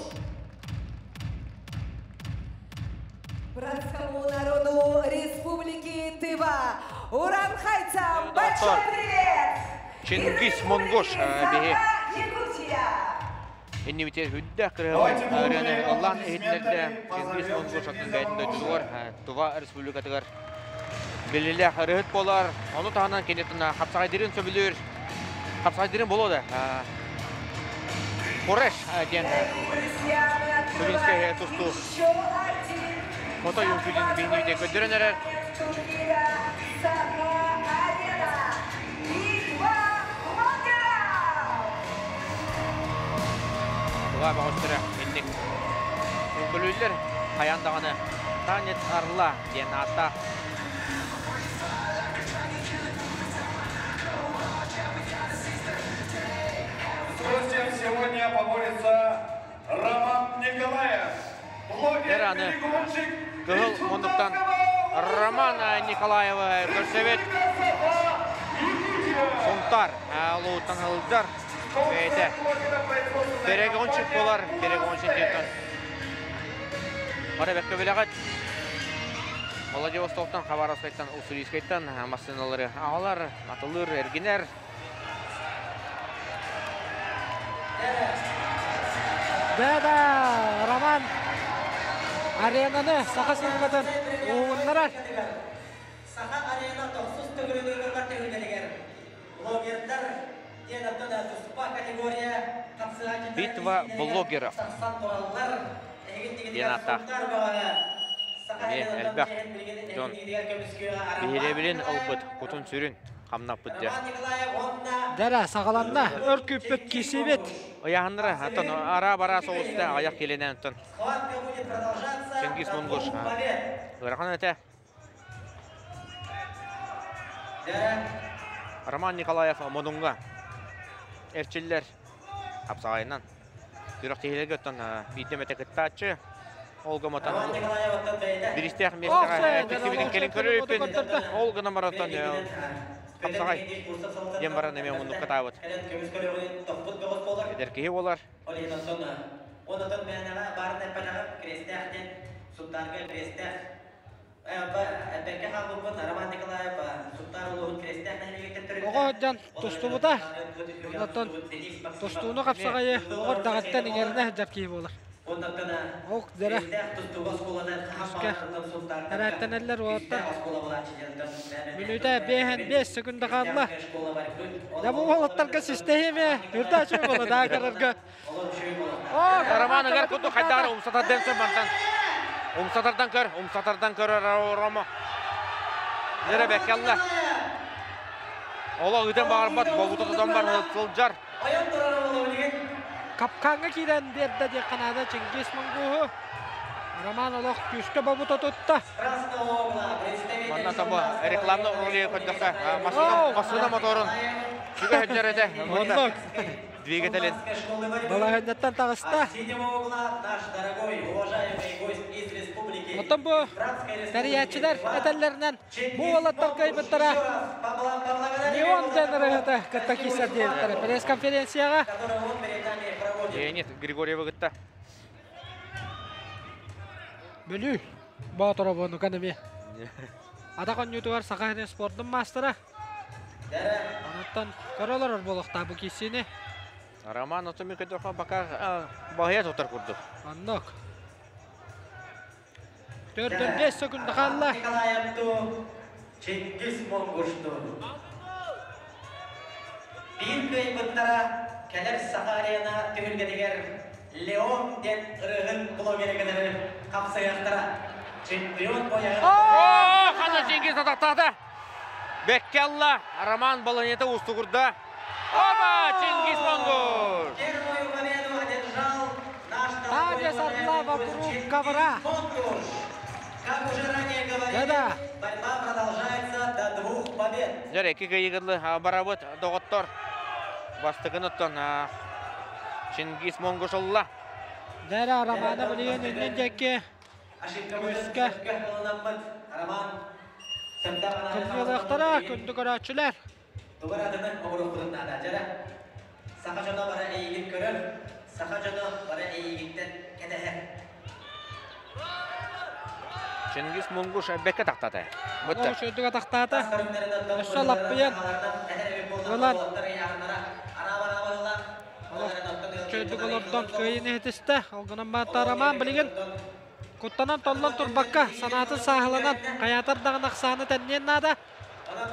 Братскому народу Республики Тыва, уранхайцам большой привет! Чингис Монгуш биһи Якутия! иннибитер хүддэ кырыһабай ырыаны ыллаан иһитиннэрдэ Чингис Монгуш атын бэйэтин дойдутугар Тува республикатыгар биллилээх ырыһыт буолар. Ону таһынан кинитин хапсаҕайдырын сөбүлүүр хапсаҕайдырын буолуо да Куреш диэн Друзья, мы Тувинскай открываем тустуу еще один фото үҥкүүтүн биһинибитэ көрдөрөн эрэр. турнира Саха-Арена. Битва блогеров! Туга бөҕөстөрө инник үҥкүүлүүллэр хайаан даҕаны Танец Орла диэн ааттаах С гостем сегодня поборется Роман Николаев, блогер, Аны перегонщик кыһыл муннуктан Роман Николаевы көрсөбүт. Сунтар улууттан сылдьар бэйэтэ перегонщик буолар перегонщик диэн бары бэккэ билэҕит. Владивостоктан, Хабаровскайтан, Уссурийскайтан массыыналары аҕалар, атылыр, эргинэр. Да, Роман аренаны Саха сирин уһуннарар. Саха арена тохсус төгүрүгүр төгүллэригэр блогердар диэн оттон туспа категория Битва блогеров диэн ааттаах. Эмиэ элбэх дьон биһирэбилин ылбыт, кутун сүрүн хамнаппыт дьэ. Дэрэ саҕаланна өр күүппүт киирсиибит. Ыйааһыннара оттон ара бара соҕуста аяқ келенен оттон Чингис Монгуш ыарахан этэ. Роман Николаев Модунга эрчиллэр хапсаҕайынан күрэхтэһиилэргэ оттон биирдэ эмэтэ кыттааччы. Ол гыматан биристээх миэстэҕэ тиксибитин кэлин көрүөппүн. Ол гынан баран хапсаҕай диэн баран эмиэ муннукка таабыт. Эдэр киһи буолар. Ол иһин оттон онотон мээнэҕэ баарын эппэтэҕим Крестээх диэн Сунтаарга Крестээх Эппэккэ хаалбыппын Роман Николаев Сунтаар улууһун Крестээх нэһилиэгиттэн төрүттээх. Оҕо сылдьан тустубута. Онтон тустууну хапсаҕайы оҕо эрдэҕиттэн иҥэринэ сылдьар киһи буолар. Ок дьэрэ күүскэ эрээттэнэллэр уолаттар. Мүнүүтэ биэһэн биэс секунда хаалла. Дьэ бу уолаттарга систэһиэмэ үрдэ үчүгэй буолла даа көрөргө. Роман ыгар курдук хайдаар умсатардан сөп мантан. Умсатардан көр, умсатардан көр Рома. Дьэрэ бэккэллэ. Олох ыытан баҕарбат, бобута тутан бар сылдьар. Капкаҥҥа киирэн биэрдэ диэххэ наада Чингис Монгуһу. Роман олох күүскэ бобута тутта. Манна тобо рекламна ролига көрдөххө массыына моторун сүгэ сылдьар этэ. Оннук. Двигателин. Балаһыанньаттан таҕыста. Оттон бу тэрийээччилэр этэллэринэн Бу уолаттар кыайбыттара Леон диэн ырыаһыты кытта киирсэр диэбиттэрэ пресс-конференцияҕа. Леонид Григорьевы кытта. Бүлүү Боотуробуонукан эмиэ. Атах оонньуутугар Саха сирин спордун маастара. Онуттан көрө олорор буолуохтаах бу киирсиини. Роман Отомик пока баһыйа тутар курдук. Оннук. Төрдөн 5 секунда хаалла. Николаевту Чингис Монгушту. Биир кыайбыттара кэлэр Саха арена түһүлгэтигэр Леон диэн ырыаһыт блогеры кытары хапсыйыахтара. Чемпион пояһын... О, хана Чингис атахтаата. Бэккэ алла. Роман баланета устугурда. Оба! Чингис Монгуш! Первую победу одержал наш Таня Сарла вокруг ковра. Как уже ранее говорили, Да-да. борьба продолжается до двух побед. Дьэр, икки кыйыгырлы барабыт доҕоттор. Бастакын оттон Чингис Монгуш ылла. Дэрэ Романа билигин иннин диэки күүскэ кымньыылыахтара күндү көрөөччүлэр. Тугар атыны оҥоруохпутун наада. Дьэрэ, саха дьоно бары эйигин көрөр, саха дьоно бары эйигиттэн кэтэһэр. Чингис Мунгуш бэккэ тахтата. Бытта. Үчүгүйдүк атахтаата. Өссө лаппыйан ылан үчүгүйдүк олордон кыайын иһитистэ. Ол гынан баатта Роман билигин куттанан толлон турбакка санаатын сааһыланан хайаатар даҕаны ахсааны тэнниэн наада. Онон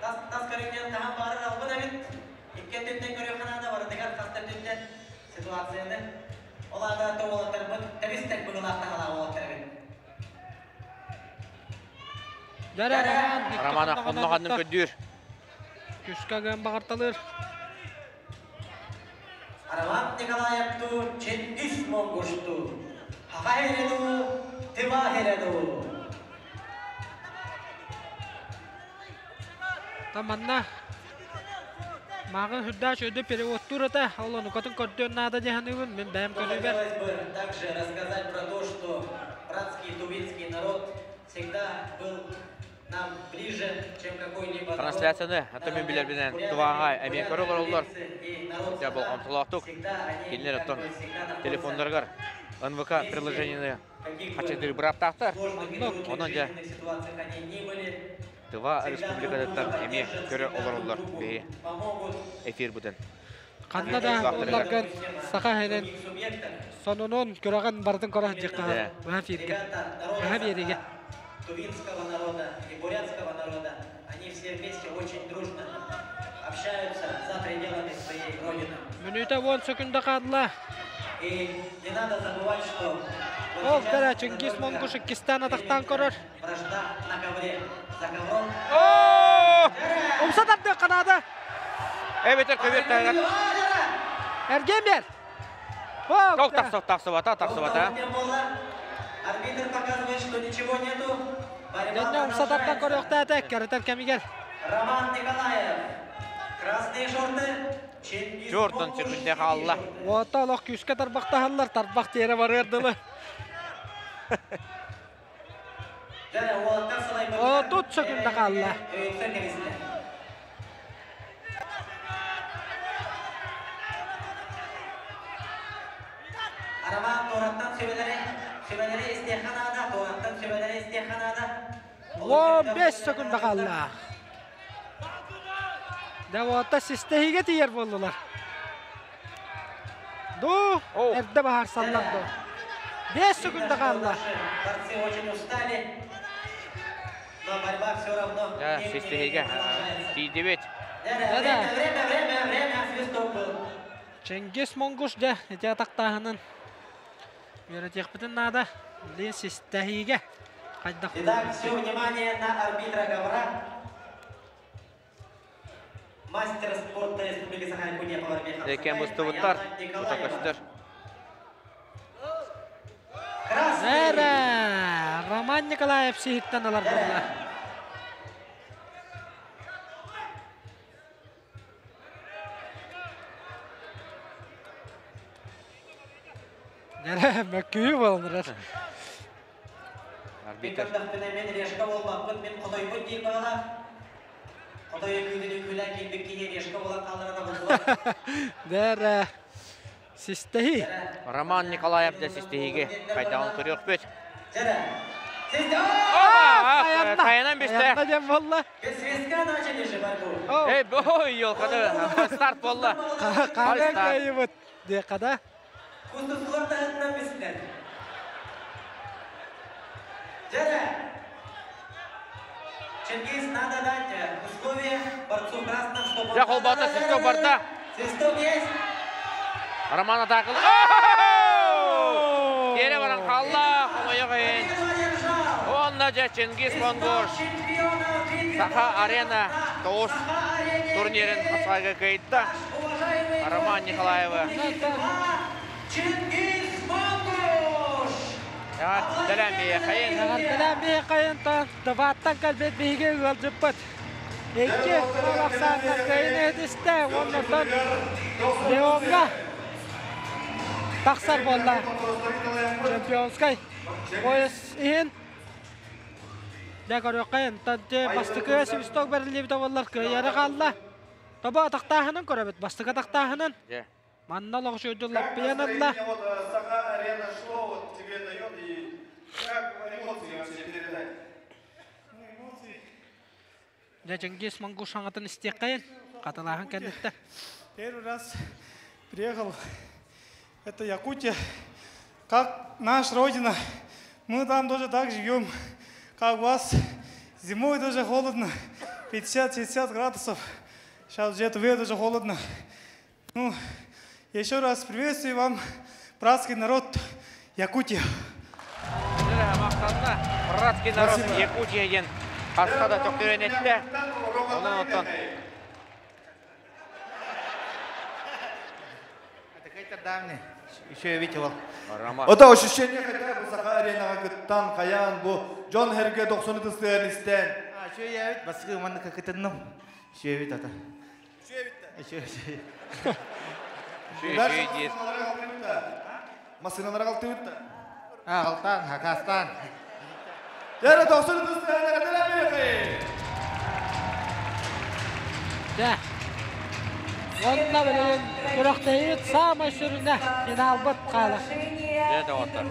тас тас көрүҥнэн таһан баҕарар албын эбит. Икки өттүттэн көрүөххэ наада барытыгар хас да өттүттэн ситуацияны. Ол аата уолаттарбыт тэбис-тэҥ быһыылаах таһалаах уолаттар эбит. Дьэрэ Роман Роман хонно ханным көрдүүр. Күскэ гын баҕарталыыр. Роман Николаевту Чингис Монгушту. Хахайреду, Тывахереду. Манна Мааҕын сүрдээх үчүгэйдик переводтуур этэ, ол онукатын көрдүөн наада дии саныыбын, мин бэйэм көрүүбэр. Хотелось бы также рассказать про то, что братский тувинский народ всегда был нам ближе, чем какой-либо народ. Трансляцияны аты мен билэрбинэн Туваҕа эмиэ көрө олороллор. Дьэ болҕомтолоохтук кинилэр оттон телефоннарыгар НВК приложениены хачайдыыр бырааптаахтар. Онон дьэ Тыва республикатыттан эмиэ көрө олороллор биһи эфирбытын. Ханна да буолларгын Саха сирин сонунун күрэҕин барытын көрө сылдьыахха быһа эфиргэ. Быһа биэриигэ. Тувинского народа и бурятского народа, они все вместе очень дружно общаются за пределами своей родины. Мүнүүтэ 10 секунда хаалла. И не надо забывать, что Ол дара Чингис Монгуш иккистээн атахтаан көрөр. Вражда на ковре. За ковром. Умса тардыахха наада. Эбэтэр көбүөр таһыгар. Эргиэн биэр. Ол тахсыбата, тахсыбата. Арбитр показывает, что ничего нету. Дэннэ умса тардан көрүөхтээтэ, кэрэтэр кэмигэр. Роман Николаев. Красные шорты Чингиз Jordan секунде хаалла. Уота олох күүскэ тарбахтаһаллар, тарбах тиэрэ барыар дылы. 30 секунда хаалла. Роман туораттан сүбэлэри сүбэлэри истиэххэ наада, туораттан сүбэлэри истиэххэ наада. 15 секунда хаалла. Дэ систэһигэ тиийэр буоллулар. Ду, эрдэ баһарсаллар ду. 5 секунда хаалла. Борцы очень устали, но борьба все равно Да, систэһигэ тиийдибит. Время, время, время, время, свисток был. Чингиз Монгуш дьэ ити атахтааһынын үөрэтиэхпитин наада. Билигин систэһиигэ хайдах Итак, все внимание на арбитра ковра. Мастер спорта Республики Саха-Якутия по борьбе Лекен бустубуттар. Бута көстөр. Эрэ, Роман Николаев сиһиттэн ылар буолла. Эрэ, мөккүһүү буолан эрэр. Арбитр. Мен решка болбаппын, мен хотойбут диир баҕалаах. Хотой үҥкүүтүн үҥкүүлээн киирбит киһи решка буолан хаалларана булдулар. Дэрэ, систэһи. Роман Николаев да систэһиигэ хайдаҕын көрүөхпүт. Тайанан бистэ. Аянна диэн буолла. Без свистка начали же борьбу. Эй, ой, елканы старт буолла. Қана кайыбыт. Де қада? Кустусулар таһытынан бистилер. Дьэ, Чингиз, надо дать условия борцу в красном, чтобы он... Дьэ, холбоото свисток барда. Свисток есть. Роман атакыл. Тиэрэ баран хаалла, хомойуох иһин. Онно дьэ Чингиз Монгуш Саха Арена тоҕус турнирын хапсаҕайга кыайда. Роман Николаевы. Чингиз Монгуш! Эҕэрдэлээн биһиэхэйин. Эҕэрдэлээн биһиэхэйин Тываттан кэлбит биһиги ыалдьыппыт. Икки ахсааннар кыайын этистэ, оннуттан Леонга тахсар буолла. Чемпионскай пояс иһин. Дьэ көрүөххэйин, бастакы свисток бэриллибитэ буоллар кыайары хаалла. Тобо атахтааһынын көрөбүт, бастакы атахтааһынын. Манна олох үчүгэйдик лаппыйан ылла. Вот Саха Арена что вот тебе дает и как эмоции вообще передать? Дьэ Чингиз Монгуш саҥатын истиэххэйин. Хатылааһын кэнниттэн. Первый раз приехал, это Якутия, как наша родина. Мы там тоже так живем, как у вас. Зимой тоже холодно, 50-60 градусов. Сейчас где-то в тоже холодно. Ну, еще раз приветствую вам, братский народ Якутия. Махтанна, братский народ Якутия диэн хаста да төхтөрөн эттэ. Онон оттон Еще видел. Роман. Ота ощущение хотя бы Саха Аренаға кыттан қаян бу Джон Херге 90 тыстыган истен. Еще я ведь баскы манна кытынным. Еще ведь ата. Еще еще. Еще диир. Масыналар калтыбытта. А, Алтан, Хакастан. Яра 90 тыстыган катара Дьэ. Онно билигин күрэхтэһиибит саамай сүрүнэ финалбыт хаалар. Дьэ доҕоттор.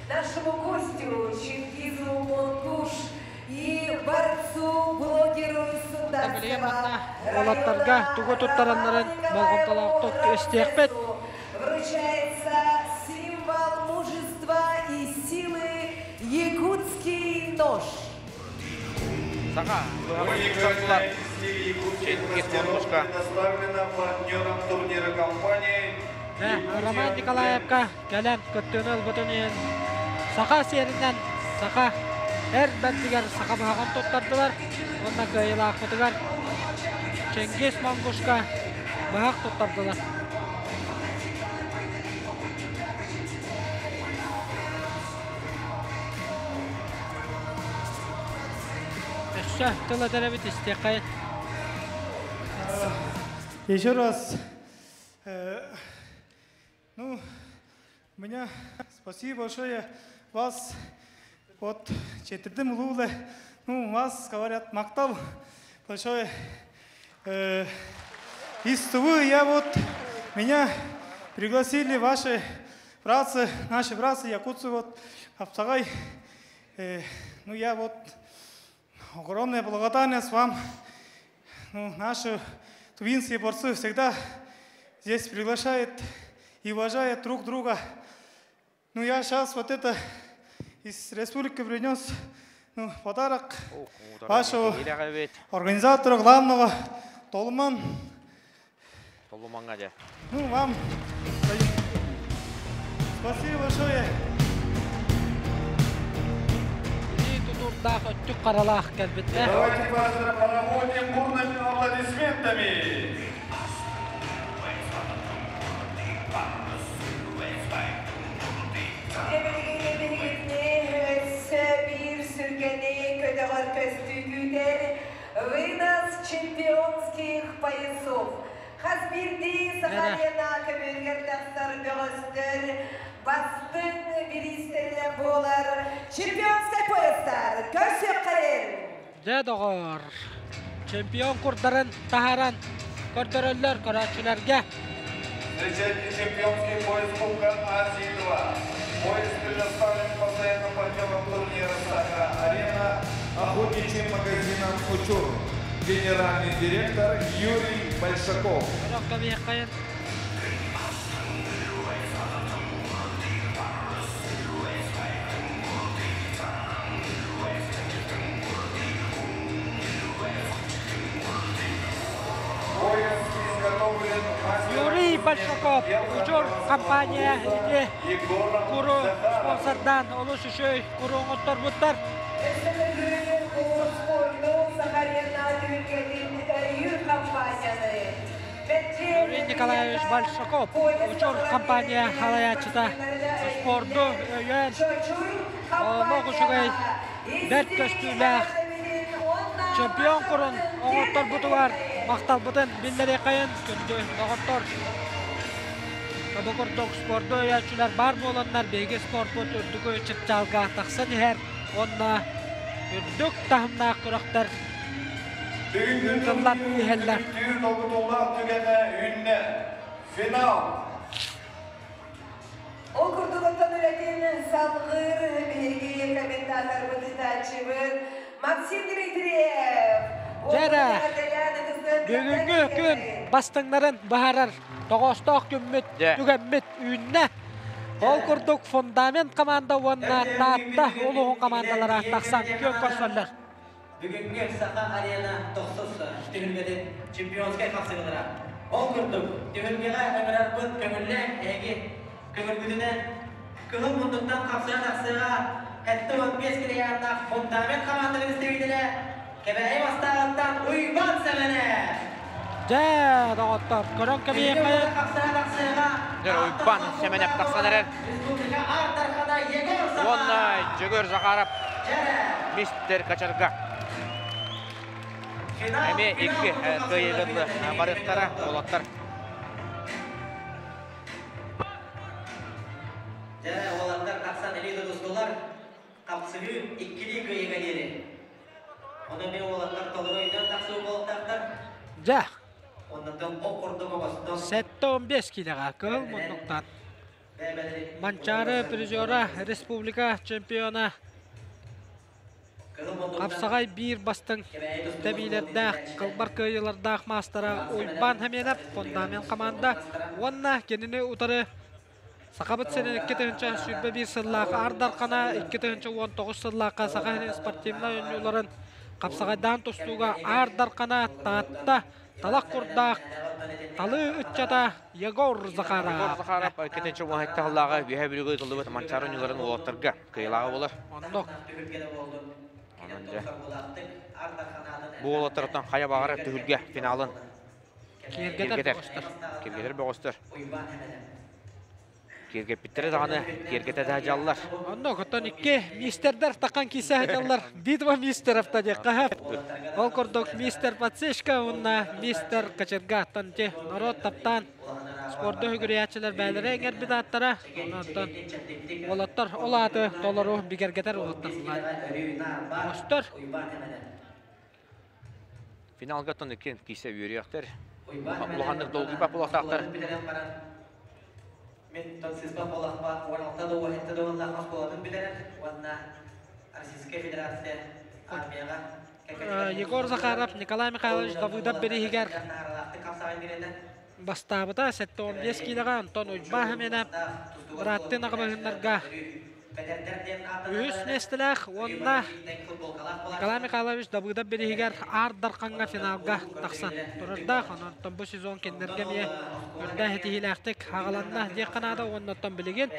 Нашему гостю Чингизу Монгуш и борцу, блогеру из Сундарского Уолаттарга тугу туттараннарын болҕомтолоохтук истиэхпит. Вручается символ мужества и силы якутский нож. Саха. Сахалар. Чингиз Монгушка. Предоставлена партнером турнира компании Роман Николаевка кэлэн кыттыыны ылбытын иһин саха сиэринэн саха эр бэрдигэр саха быһаҕын туттардылар. Уонна кыайыылаахпытыгар Чингиз Монгушка быһах туттардылар. Өссө өссө тыл этэр эбит истиэххэ. Еще раз, ну, меня спасибо большое вас вот четырдым улууле, ну, вас говорят, мактал большое. Из Тувы я вот, меня пригласили ваши братцы, наши братцы, якутцы, вот, Апсагай. Ну, я вот, огромная благодарность вам. Ну, наши тувинские борцы всегда здесь приглашают и уважают друг друга. Ну, я сейчас вот это из республики принес, ну, подарок вашего организатора главного Толман. Толманга же. Ну, вам спасибо большое. Тутурдаах өттүк қаралаах кэлбиттэр. Давайте проводим бурными аплодисментами. Вынос чемпионских поясов. Хас биирдии Сахалина көбүөргэр тахсар бөҕөстөр бастыҥ бириистэринэн буолар чемпионскай поястар көрсүөххэрин. Дьэ доҕор, чемпион курдарын таһааран көрдөрөллөр көрөөччүлэргэ. Встречайте чемпионский пояс Кубка Азии-2. Пояс предоставлен постоянным партнером турнира «Саха-Арена» охотничьим магазином «Учур». Генеральный директор Юрий Большаков. Юрий Большаков, Учур компания ити куру спонсордан олус үчүгэй куру оҥотторбуттар. Юрий Николаевич Большаков, Учур компания халаячыта спорду өйөөн олох үчүгэй бэрт көстүүлээх чемпион курун оҥотторбутугар махталбытын биллэриэххэйин күндү доҕоттор. Бу курдук спорду өйөөччүлэр баар буоланнар биһиги спорпут үрдүкү чыпчаалга тахсан иһэр уонна үрдүк таһымнаах күрэхтэр ыытыллан иһэллэр. Түүр долгутуулаах түгэнэ үүннэ. Финал! Ол курдук оттон үлэтин салгыыр биһиги комментаторбыт ыытааччыбыт Максим Дмитриев. Дьэ бүгүҥҥү күн бастыҥнарын быһаарар тоҕоостоох күммүт түгэммит үүннэ. Ол курдук фундамент команда уонна Таатта улууһун командалара тахсан күөн көрсөллөр. Бүгүҥҥү Саха Арена тохсус түһүлгэтин чемпионскай хапсыгылара. Ол курдук түһүлгэҕэ ыҥырарбыт көҥүллээх эһиги көҥүлгүтүнэн кыһыл мундуктан хапсыга тахсыаҕа 75 килограммнаах фундамент команда представителэ Кэбээйи бастааҕыттан Уйбаан Сэмэнэ. Дьэ, доҕоттор, көрөн кэбиһиэххэйин. Уйбаан Сэмэнэп тахсан эрэр. Уонна Дьөгүөр Захаров мистер Качарга. Эмиэ икки кыайыгынны барыктара уолаттар. Дьэ, уолаттар тахсан илии тутустулар. Хапсыһыы иккилии кыайыыга диэри. Ону эмиэ уолаттар толору өйдөөн тахсыы буолуохтаахтар. Дьэ. Оннуттан ох курдук оҥостон. 7-15 киилэҕэ кыһыл муннуктан. Манчаары призера республика чемпиона Хапсаҕай биир бастыҥ тэбиилэрдээх, кылбар кыайыылардаах маастара Уйбаан Хамианов фундамент команда уонна кинини утары Сахабыт сирин 2021 сыллаах Аар Дархана 2019 сыллаахха Саха сирин спортивнай оонньууларын хапсаҕайдаан тустууга Аар Дархана Таатта талах курдаах талыы ыччата Егор Захаров. Егор Захаров иккитинчи уон сыллааҕы Үөһээ Бүлүүгэ ыытыллыбыт Манчаары оонньууларын уолаттарга кыайыылааҕа буолар. Оннук. Онон дьэ бу уолаттартан хайа баҕарар түһүлгэ финалын киэргэтэр бөҕөстөр. Киэргэтэр бөҕөстөр. Киэргэппиттэрэ даҕаны киэргэтэ да дьаллар. Онно оттон икки мистердэр таққан кисе дьаллар. Битва мистеров та диэххэ. Ол курдук мистер Пацишка уонна мистер Кочерга те норуот таптаан спорду үгүрүйээччилэр бээлэрэ эҥэрбит ааттара. Онтон уолаттар ол ааты толору бигэргэтэр уолаттар Остор. Финалга тон икки кисе үөрүйэхтэр. Улаханнык долгуйбат буолуохтаахтар. Мен тон сыспа буолахпа 16 да 17 да уонна оскуолатын бүтэрэр уонна Российская Федерация армияҕа Егор Захаров, Николай Михайлович Давыдов бирииһигэр бастаабыта 75 киилэҕэ, Антон Уйбаа Хэмэнэ бырааттыын аҕабыһыннарга үһүс миэстэлээх уонна Николай Михайлович Давыдов бирииһигэр Аар Дархаҥҥа финалга тахсан турардаах. Онон бу сезон кинилэргэ эмиэ үрдээх итиһиилээхтик аҕаланна диэххэ наада уонна оттон билигин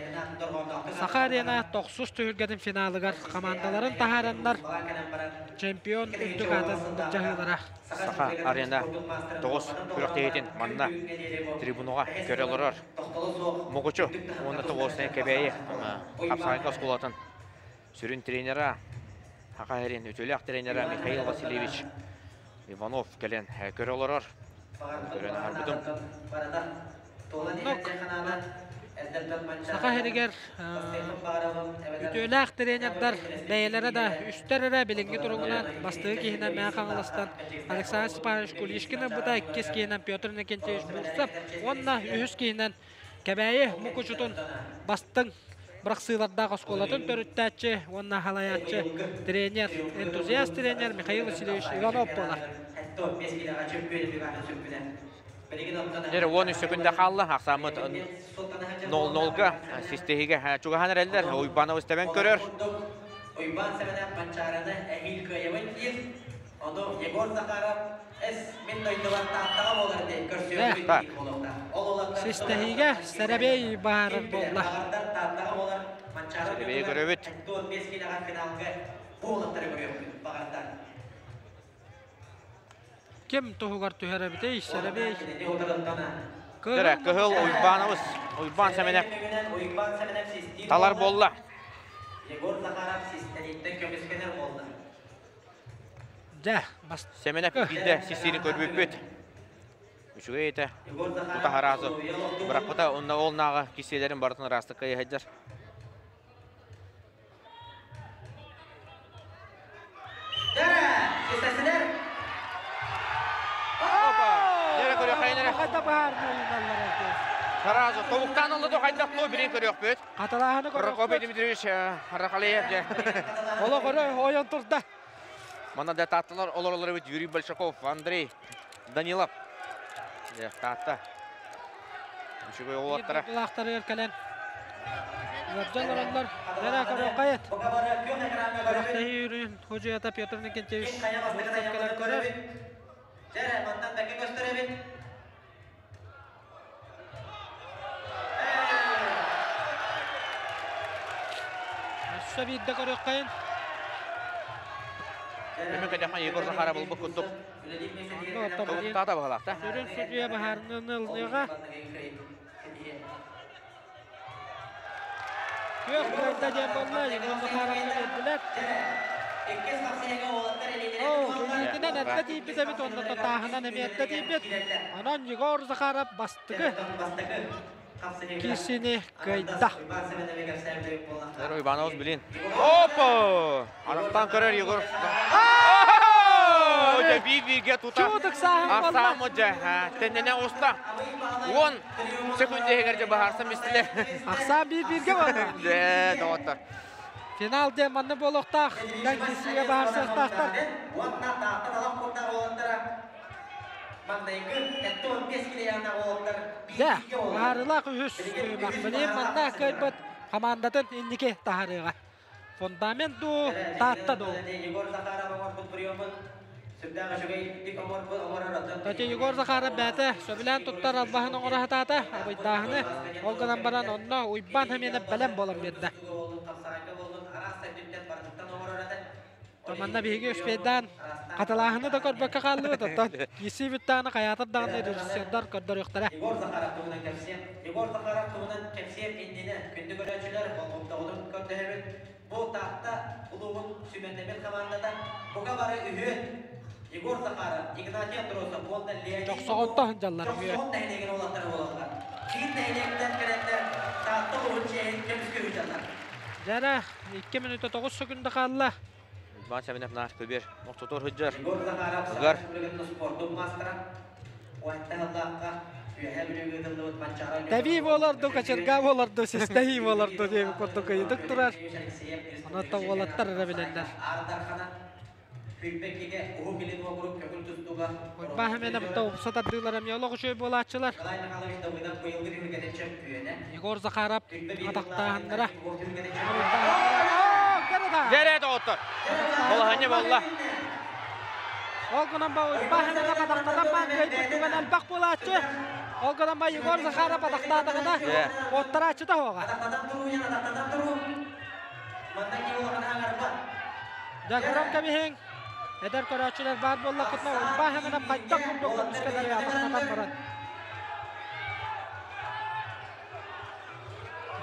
Саха Арена тохсус түһүлгэтин финалыгар командаларын таһаараннар чемпион үрдүк аатын былдьаһыылара. Саха Арена тоҕус күрэхтэһиитин манна трибунаҕа көрө олорор Мукучу уонна Тобуосунай Кэбээйи хапсаҕайга оскуолатын сүрүн тренера, Саха сирин үтүөлээх тренера Михаил Васильевич Иванов кэлэн көрө олорор. Көрөн аһарбытым. Оннук Саха сиригэр үтүөлээх тренердэр бэйэлэрэ да үстэр эрэ билиҥҥи туругунан бастакы киһинэн Мэҥэ Хаҥаластан Александр Степанович Кулишкин ылбыта, иккис киһинэн Петр Иннокентьевич Бурцев уонна үһүс киһинэн Кэбээйи Мукучутун бастыҥ бырахсыылардаах оскуолатын төрүттээччи уонна салайааччы тренер, энтузиаст тренер Михаил Васильевич Иванов буолар. Дьэ, 13 секунда хаалла. Ахсааммыт 0-0-га систиһигэ чугаһан эрэллэр. Уйбанов истэбэн көрөр. Уйбан Сэмэнэп Манчаарыны эһиил кыайабын диир. Ону Егор Захаров эс мин дойдубар Тааттаҕа буолар диэн көрсүөхпүт Так. диир буолуохтаах. Ол олохтон Систэһиигэ сэрэбиэй баарар буолла. Баҕардар Тааттаҕа буолар Манчаары Сэрэбиэйи көрөбүт. 15 киилэҕэ финалга бу уолаттары көрүөхпүт баҕардар. Ким туһугар түһэр эбитий сэрэбиэй? Дьэ, Кыһыл Уйбанабыс, Уйбан Сэмэнэп Уйбан Сэмэнэп систиир талар буолла. Егор Захаров систэрииттэн көмүскэнэр буолла. Дьэ, бас Сэмэнэп биирдэ систиирин көрбүппүт. Үчүгэй этэ. Тута хараазы бырахпыта, онно ол нааҕа кисиэлэрин барытын ыраастык кыйыһайдар. Дьэ, систэсилэр. Опа! Дьэ, көрүөххайын эрэ. Хайда баар буолуналлар эти. Сразу тобуктаан ылла да хайдах туо бирин көрүөхпүт. Хаталааһыны Прокопий көрүөхпүт. Дмитриевич Рахалеев дьэ. Олох өрө ойон турда. Манна да таатталар олоролор эбит Юрий Большаков, Андрей Данилов. Дьэ, Таатта. Үчүгэй уолаттара. Кылаахтарыгар кэлэн ыалдьан олороллор. Дьэ, көрүөххэйит. Күрэхтэһии үрүн судьуйата Петр Никитич Бурцев кэлэн көрөр. Дьэ, мантан бэккэ көстөр эбит. Өссө биирдэ көрүөххэйин. Өмү кэтэхмэн Егор Захаров булбут курдук. Онно оттон билигин Тобуктаата баһылаахта. сүрүн судьуйа баһаарынын ылыныаҕа. Күөх кыайда диэн буолла, Егор Захаровка биэрдилэр. Оо, илиитинэн эрдэ тиийбит эбит уонна тутааһынан эмиэ эрдэ тиийбит. Онон Егор Захаров бастакы киирсиини кыайда. Егор Иванович билин. Опа! Арахтан көрөр Егор. Дьэ, биир-бииргэ тута. Чуутук сааһын буолла. Ахсааммыт дьэ, тэннэнэ уста. 10 секунд иһигэр дьэ баһаарсан бистилэр. Ахсаан биир-бииргэ буолла. Дьэ, доҕоттор. Финал диэн манна буолуохтаах. Дан киирсиигэ баһаарсыахтаахтар. Уонна Таатта талах курдаах уолаттара маҥнайгы 75 килояннаах уолаттар Дьэ, баһаарылаах үһүс түһүмэх. Билигин манна кыайбыт командатын инники таһаарыаҕа. Фундамент дуу, Таатта дуу. Егор Захаров оҥорбут приемун сүрдээх үчүгэйдик оҥорбут оҥорор оттон Кстати, Егор Захаров бэйэтэ сөбүлээн туттар албаһын оҥоро сатаата, абыйдааһыны. Ол гынан баран онно Уйбаан Хамианов бэлэм буолан биэрдэ. боллун, хапсаҕайга боллун, араас төрдүттэн барытыттан оҥорор этэ. Манна биһиги успейдаан хатылааһыны да көрбөккө хааллыбыт, оттон киирсии бүттэҕинэ хайаатар даҕаны режиссердар көрдөрүөхтэрэ. Егор Захаров туһунан кэпсиэм. Егор Захаров туһунан кэпсиэм иннинэ күндү көрөөччүлэр болҕомтоҕутун көрдөһөбүт. Бу Таатта улууһун сүмэннэммит хамаандата бука бары үһүөн Егор Захаров, Игнатий Андросов уонна Леонид Дьохсоҕонто сылдьаллар үһүө. Дьохсоҕон нэһилиэгин уолаттара буолаллар. Киин нэһилиэктэн кэлэннэр Таатта улууһун чиэһин көмүскүү сылдьаллар. Дьэ 2 мүнүүтэ 9 секунда хаалла. Иван Семенов наар көбүөр ортотугар сылдьар. Егор Захаров Саха Ыгар. Республикатын спордун маастара. Уонта сыллаахха Үөһээ Бүлүүгэ ыытыллыбыт Манчаары Тэбии буолар дуу, кочерга буолар дуу, систэһии буолар дуу диэбит курдук ыйытык турар. Онон уолаттар эрэ билэллэр. Күүрбэккигэ Уһук Илин уокурук көҥүл тустууга Уйбаан Семеновта умса тардыылар эмиэ олох үчүгэй буолааччылар. Николай Михайлович Давыдов быйылгы түһүлгэтин чөмпүйүөнэ. Егор Захаров атахтааһыннара. Дьэрэ доҕоттор. Балаһанньа буолла. Ол гынан ба Уйбаан Семенов атахтатан баан кыайбыт түгэн элбэх буолааччы. Ол гынан ба Егор Захаров атахтаатаҕына оттарааччыта суоҕа. Атахтатан туруу диэн атахтатан туруу. Манна киһи улахан аҥарбат. Дьэ көрөн кэбиһиҥ. Эдэр көрөөччүлэр баар буоллаххытына Уйбаан Семенов хайдах курдук көмүскэнэр атахтатан баран.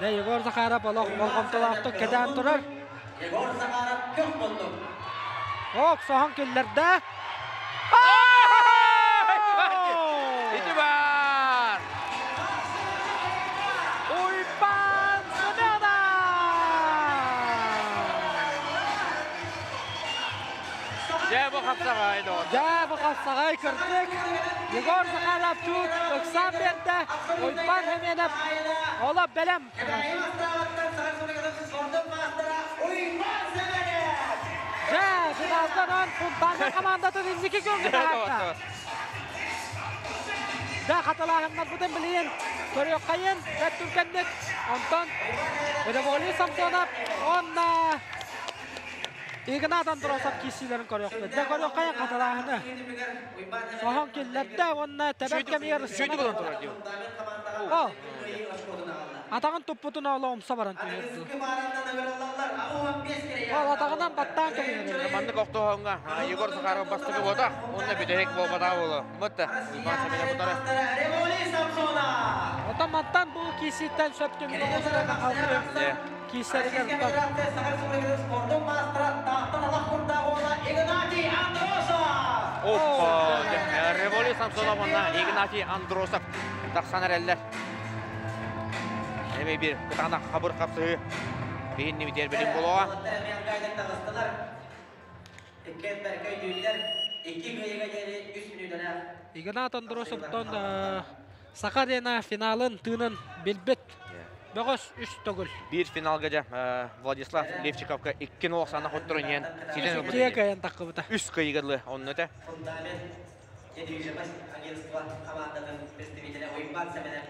Дьэ Егор Захаров олох болҕомтолоохтук кэтээн турар. Егор Захаров көх болду. Ок, соһон киллэрдэ. Ити баар! Уйбаан Семенов! Дьэ бу хапсаҕай доҕор. Дьэ бу хапсаҕай кырдьык. Егор Захаров чуут ыксаан биэрдэ. Уйбаан Семенов олох бэлэм. Кэбээйи Мастаабаттан Саха Республикатын спордун маастара Уйбаан Семенов! Дьэ, финалга онон Фонтанка командатын инники күөҥҥэ таһаарда. Дьэ, хатылааһыннарбытын билигин көрүөххэйин, бэрт түргэнник. Онтон Револий Самсонов уонна Игнат Андросов киирсиилэрин көрүөхпүт. Дьэ, көрүөххэйин хатылааһыны. Соһон киллэрдэ уонна тэбэр кэмигэр Үчүгэйдик ылан турар дии. О, атаҕын туппутун олох умса баран түһэрдэ. Ол атаҕынан баттаан кэбиһэр. Маннык охтоһоҥҥо Егор Захаров бастакы буотах, уонна бүтэһик буолбатаҕа буолуо. Мытта, Иван Семенов утары. Оттон мантан бу киирсииттэн сөп түмүк оҥостон алгыы киирсэригэр Спордун маастара Тааттан алах курдаах уола Игнатий Андросов! Опа! Револий Самсонов уонна Игнатий Андросов тахсан эрэллэр. Эмиэ биир кытаанах хабыр хапсыһыы биһинни битиэрбитин буолуоҕа. Иккиэн бэркэ өйдүүллэр. Икки кыайыыга диэри үс мүнүүтэлээх. Игнат Андросовтан Саха Арена финалын тыынын билбит бөҕөс үс төгүл. Биир финалга дьэ Владислав Левчиковка 2-0 сана хотторон иһэн ситэн ылбыт. Үс кыайан таххыбыта. Үс кыайыга дылы онно этэ. Фундамент недвижимость агентство командатын представителэ Уйбаан Сэмэнэп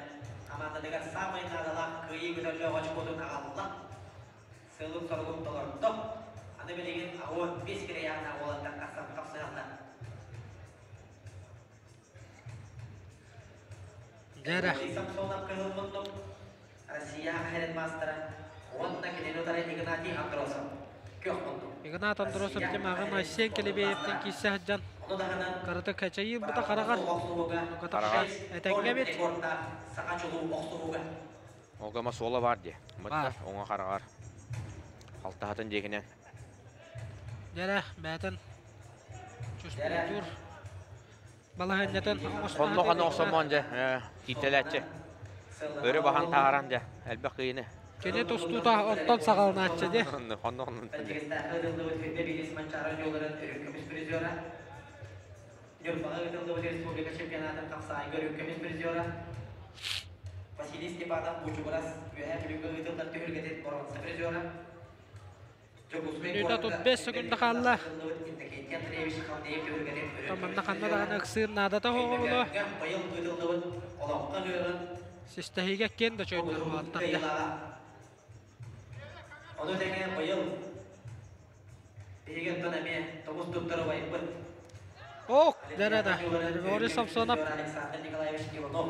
командатыгар саамай наадалаах кыайыы көтөллөөх очкотун аҕалла. Сыалын-соругун толордо. Аны билигин 85 кирэйээннээх уолаттар тахсан хапсыһаллар. Дьэрэ. Самсонов кыһыл муннук Россия херин маастара уонна кинини утары Игнатий Андросов күөх муннук. Игнат Андросов димаҕын Айсен Келебеевтен киирсэ сылдьан карата кэчэйии ылбыта хараҕар Хараҕар. этэҥҥэ эбит. Саха чулуу охсуһууга. Олгама суола бар дии. Мытта оҥо хараҕар. Халтаһатын диэкинэн. Дьэрэ бээтин чувствуйтур балаһыанньатын Хонно ханна охсоммон дьэ кииттэлээччи. Өрө баһан таһааран дьэ элбэх кыйыны. Кини тустуута оттон саҕаланааччы дии. Хонно хонно. Таджикистаҥҥа ыытыллыбыт Күндэ Билис Манчаары дьуоларын үрүҥ көмүс призера. Ньурбаҕа ыытыллыбыт республика чемпионатын хапсаҕайга үрүҥ көмүс призера. Василий Степанов Бучугурас Үөһээ Бүлүүгэ ыытыллар түһүлгэтин боруонса призера. Мүнүүтэ 35 секунда хаалла. Манна ханна даҕаны ыксыыр наадата суоҕа буолуо. Систэһиигэ киэн да чөйдөр уолаттар дьэ. Ону тэҥэ быйыл биһиги оттон эмиэ тоҕус туттар убайбыт. Ок, дэрэ да. Григорий Самсонов. Александр Николаевич Иванов.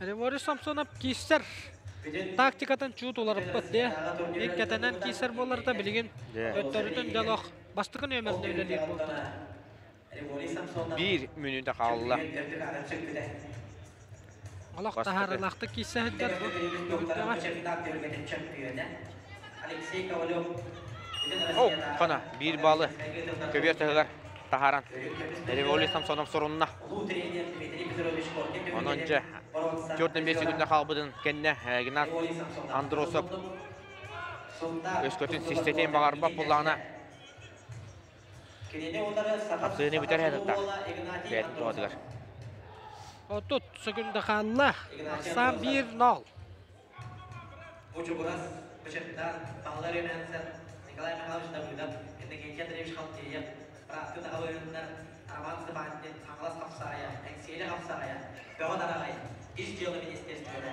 Григорий Самсонов киирсэр. тактикатын чуут уларыппыт дии. Иккэтэнэн киирсэр буоларда билигин өттөрүтүн дьолох бастакы нүөмэринэ үлэлиир буолбут. Биир мүнүүтэ хаалла. Олох таһаарыылаахтык киирсэ сылдьар бу түһүлгэҕэ. О, хана биир баалы көбүөр таһыгар таһааран Револий Самсонов сорунна. Онон дьэ 45 секунда хаалбытын кэннэ Игнат Андросов өскөтүн систэтиэн баҕарбат буоллаҕына Хапсыыны бүтэр хатыттаах. Бэйэтин туһатыгар. 30 секунда хаалла. Ахсаан 1-0. Бучугурас, Бычырда, Павла Румянцев, Николай Михайлович Давыдов, Иннокентий Андреевич Халтеев, Бырааттыы Таһабыһыннар, Роман Степанин, Хаҥалас Хапсаҕайа, Эҥсиэли Хапсаҕайа, Бөҕө Тараҕай, Ис дьыала министерствота,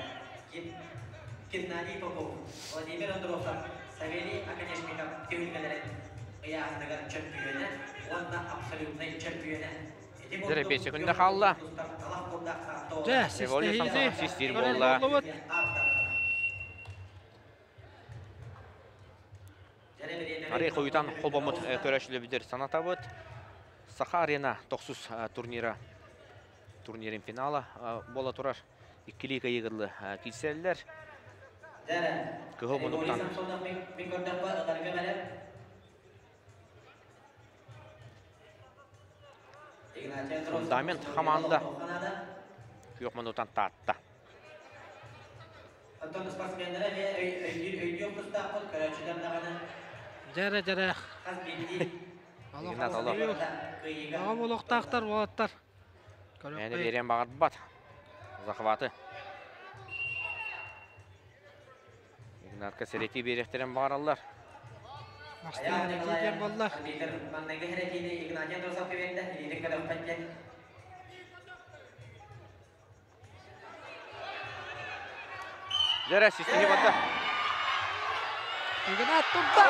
Геннадий Попов, Владимир Андросов, Савелий Оконешников түһүлгэлэрин ыйааһыныгар чөмпүйүөнэ уонна абсолютнай чөмпүйүөнэ. Дьэ, 5 секунда хаалла. Дьэ, Революция систиһиини систиир көрөр буолла. буоллубут. Арый хойутан холбоммут көрөөччүлэрбитигэр санатабыт. Саха арена тохсус турнира турнирын финала буола турар. Иккилии кыайыгырлы киирсэллэр. Кыһыл мунуктан Фундамент хамаанда күөх мунутан таатта. Оттон спортсменнара эмиэ өйдүүр өйдүөх тустаахпыт, көрөөччүлэр даҕаны Дьэрэ дьэрэ. хас биирдии Игнат Олох. Аҕа буолуохтаахтар уолаттар. Мээнэ биэриэн баҕарбат. Захваты. Игнатка сэрэтии биэриэхтэрин баҕараллар. Бастаан диэн буолла. Маҥнайгы сэрэтиини Игнатий Андросовка биэрдэ. Илиитин көтөхпөт диэн. Дьэрэ, систиһи барда. Игнат турда!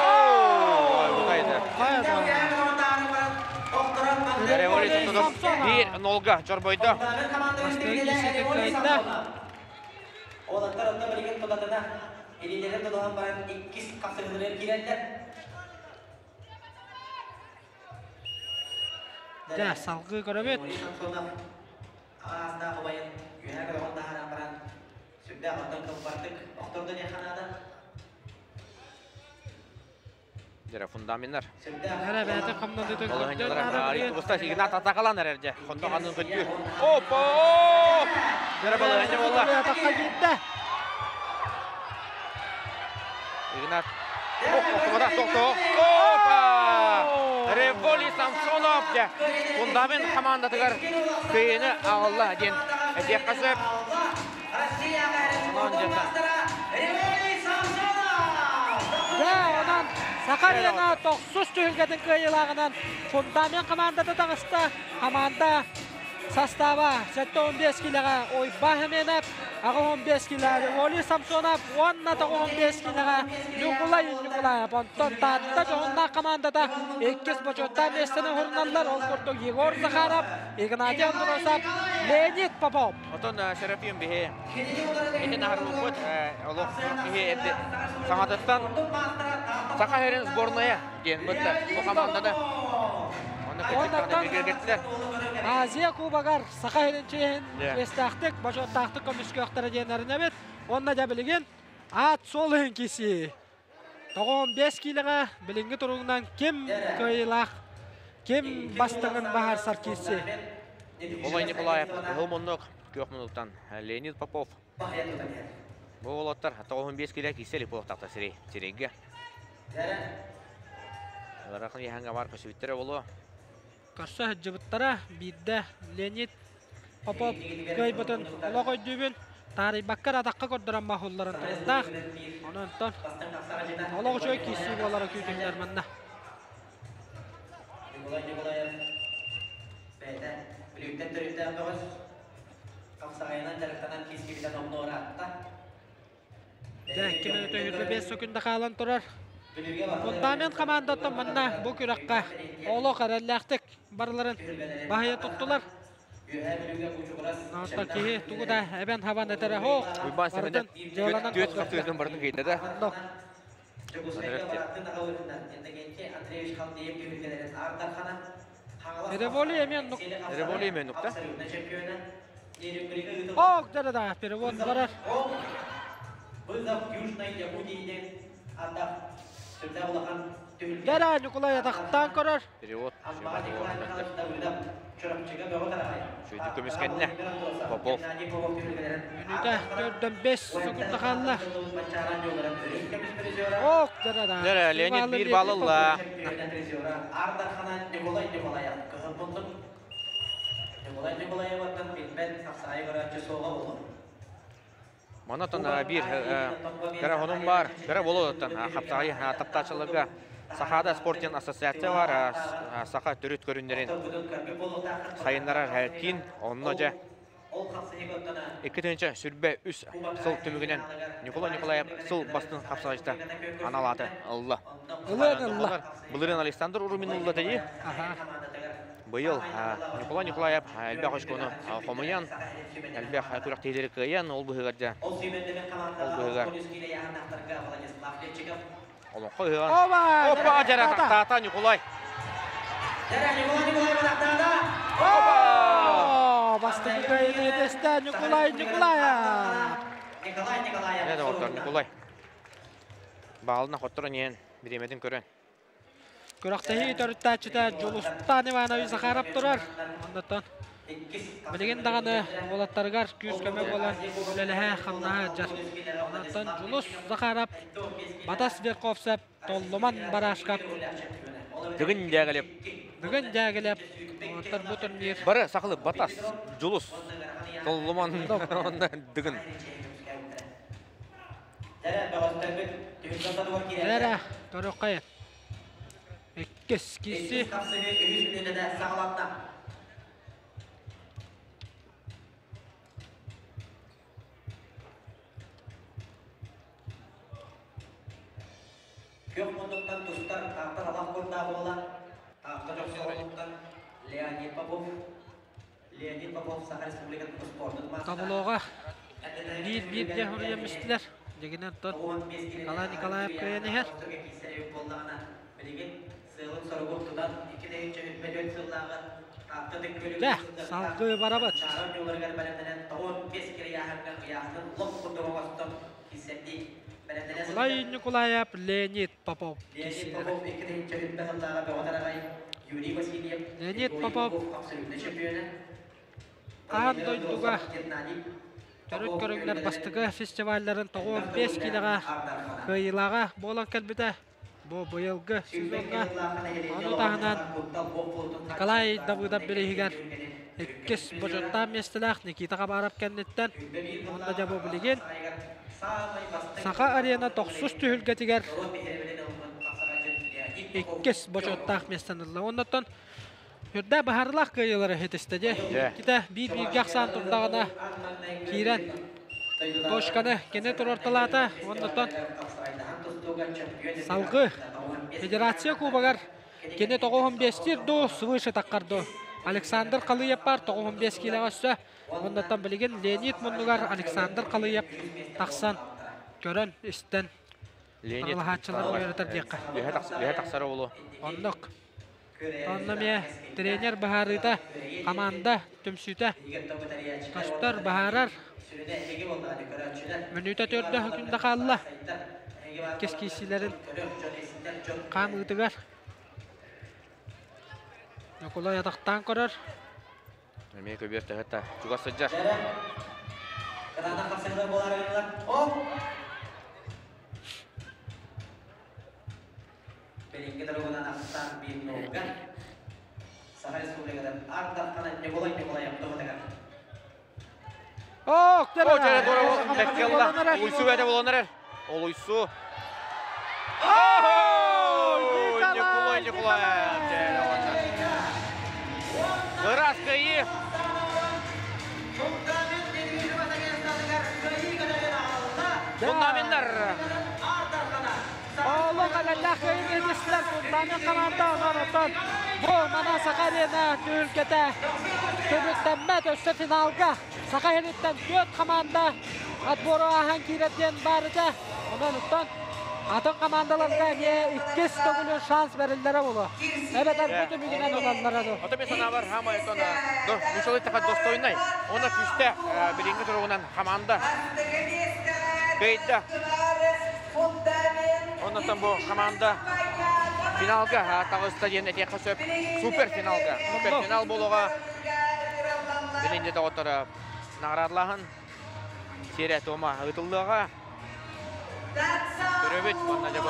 Революция биир нолга чорбойдо. Бастакы киирсиитин кыайда. Уолаттар онно билигин тулатына илиилэрин тутуһан баран иккис хапсыһыыларыгар киирэллэр. Дьэ, салгыы көрөбүт. Аҕаастаах убайын үөһэ көҕөн таһааран баран сүрдээх онтон кылбардык охтордо диэххэ наада. Дьэрэ фундаменнар. Эрэ бэйэтин хамнадытын көрдөн Тугуста Игнат атакалан эрэр дьэ. Хонно ханын көттүү. Опа! Дьэрэ балаһынньа буолла. Атакка киирдэ. Игнат Охтоҕо тохтоо. Опа! Револи Самсонов дьэ фундамент хамаандатыгар кыайыыны аҕалла диэн этиэххэ сөп. Онон дьэ Дьэ, онон Саха Арена тохсус түһүлгэтин кыайыылааҕынан фундамент хамаандата таҕыста. Хамаанда састааба 75 киилэҕэ Уйбаа Хеменов, 85 киилэ Револий Самсонов уонна 95 киилэҕэ Ньукулай Ньукулаев. Онтон Таатта дьоһуннаах хамаандата иккис бочуоттаах миэстэни уһуруналлар. Ол курдук Егор Захаров, Игнатий Андросов, Леонид Попов. Отон Серафим биһи итин аһарбыппыт олох киһи эрдэ саҥатыттан Саха сирин сборная диэн бытта бу хамаандада онно кырдьыктаҕына бигэргэттилэр. Азия Кубогар Саха сирин чиэһин чиэстээхтик, бочуоттаахтык көмүскүөхтэрэ диэн эрэнэбит. Уонна дьэ билигин аат суол иһин киирсии. 95 киилэҕэ билиҥҥи туругунан ким кыайыылаах, ким бастыҥын баһарсар киирсии. Николай Николаев, Кыһыл муннук, күөх муннуктан Леонид Попов. Бу уолаттар 95 киилэ киирсэ илик буолуохтаахтар сирэй сирэйгэ. Ыарахан иһэҥҥэ баар көсүбүттэрэ буолуо. Көрсө сылдьыбыттара биирдэ Леонид Попов кыайбытын олох өйдүүбүн. Таарыйбакка эрэ атахха көрдөрөн маһулларын туруктаах. Онон онтон олох үчүгэй киирсии буолара күүтүллэр манна. Николай Николаев бэйэтэ Бүлүүттэн төрүттээх бөҕөс хапсаҕайынан дьарыктанан киирсибитэ номнуо ыраатта. Дьэ, 2 мүнүүтэ 25 сөкүндэ хаалан турар. Фундамент хамаандаттан манна бу күрэххэ олох эрэллээхтик барыларын баһыйа туттулар. Онтон киһи тугу да эбэн хабан этэрэ хоох. Уйбаан Сэмэнэп түөт хапсыытын барын кыйда да. Переволи эмен нук. Переволи эмен нукта. Ок, да да, перевод барар. Вызов Южной Якутии ардах сүрдээх улахан түһүлгэ. Дара Ньукулай атахтаан көрөр. Перевод. Шүйді көміскенне. Попов. Мүнүтэ төрдөн 5 секунда қалла. Ок, дара да. Дара Леонид бир балылла. Манатан бир кара хонум бар, кара болоттан хапсагай таптачылыга Сахада спортин ассоциация бар, саха төрүт көрүннерин сайыннарар кин, онно жа 2-сүрбе 3 сыл түмүгүнен Николай Николаев сыл бастын хапсагайчыта аналаты ылла. Ылын ылла. Былырын Александр Урумин ылла деyi. Быйыл Николай Николаев элбэх очкону хомуян, элбэх күрәктейлери кыян, ол быһыгар Ол быһыгар. Олонхо ыган. Оба! Опа, жара тақтата Николай. Опа! Бастыгы кайыны етесті Николай Николаев. Николай Николаев. Не доғыттар Николай. Бағалына хоттырын ен, биреметін көрін. Күрәктеһи төрүттәчүтә Жулустан Иванович Захаров турар. Оннотон билигин даҕаны уолаттарыгар күүс көмө буолан үлэлэһэ хамнаһа дьар. Оннотон Жулус Захаров, Батас Верховцев, Толлуман Барашкап, Дыгын дәгілеп. Дыгын Дягилев, уолаттар бу турнир. Бары сақылы Батас, Жулус, Толлуман, онда Дыгын. Эра, Тороккайын. Эккес киси. Көх мундуктан тустар таахта талах курдаа буола таахта жоксоолуктан Леонид Попов. Леонид Попов Саха Республикатын спортун мастера. Таблоға bir-bir де хуруйамыстылар. Дегенен тот Николай Николаев кыйан иһэр. Дә, салгы барабат. Николай Николаев, Леонид Попов. Леонид Попов аан дойдуга төрүт көрүҥнэр бастыгы фестивалларын 95 килоға кыйылаға болан кэлбитэ. Бу быйылгы сезонга ону таһынан Николай Давыдов бириһигэр иккис бочоттаах местелээх Никита Хабаров кэнниттэн онно дьэ бу билигин Саха арена тохсус түһүлгэтигэр иккис бочоттаах местен ылла. Оннотон Үрдә баһарлах кыйылары хетисте Ките бир-бирге ахсан турдагына кирен точканы кене турорталата. Оннотон салгы Федерация кубагар кене 95 ду свыше таккарду. Александр Калыев бар 95 килоға өссө. Оннотон билеген Леонид муннугар Александр Калыев тахсан көрөн истен. Леонид. Аллахачылар ойратар диэкка. Лүһэ тахсары олу. Оннук. Онно ме тренер баһарыта команда түмсүтэ. Костор баһарар. Мүнүтэ төрдө хүндэ қалла. Кескисилерин камытыгар. Николай атақтан көрөр. Эме көбер тәһәтә. Чугас саджар. Ок, О, жара дора бәккелла. Олуйсу бәдә боланар. Олуйсу. Николай Николаев. Ырас кайы. Фундаменттар. Олуға ләлләх кайы едістілер фундамент команда онан. Бу мана Саха Арена түһүлгэтэ түмүктэммэт өссө финалга Саха сириттэн түөрт хамаанда отбору ааһан киирэр диэн баар этэ. Онон оттон атын хамаандаларга эмиэ иккис төгүлүн шанс бэриллэрэ буолуо. Эбэтэр бу түмүгүнэн ылаллара дуу. Ото мен санаабар хаамай отон нучалы таха достойнай. Она күүстээх билиҥҥи туругунан хамаанда кыайда. Оннуттан бу хамаанда финалга таҕыста диэн этиэххэ сөп. Супер финалга. Супер финал буолуоҕа. Билинди доҕотторо наҕараадалааһын сиэрэ туома ыытыллыаҕа. Көрөбүт уонна дьэ бу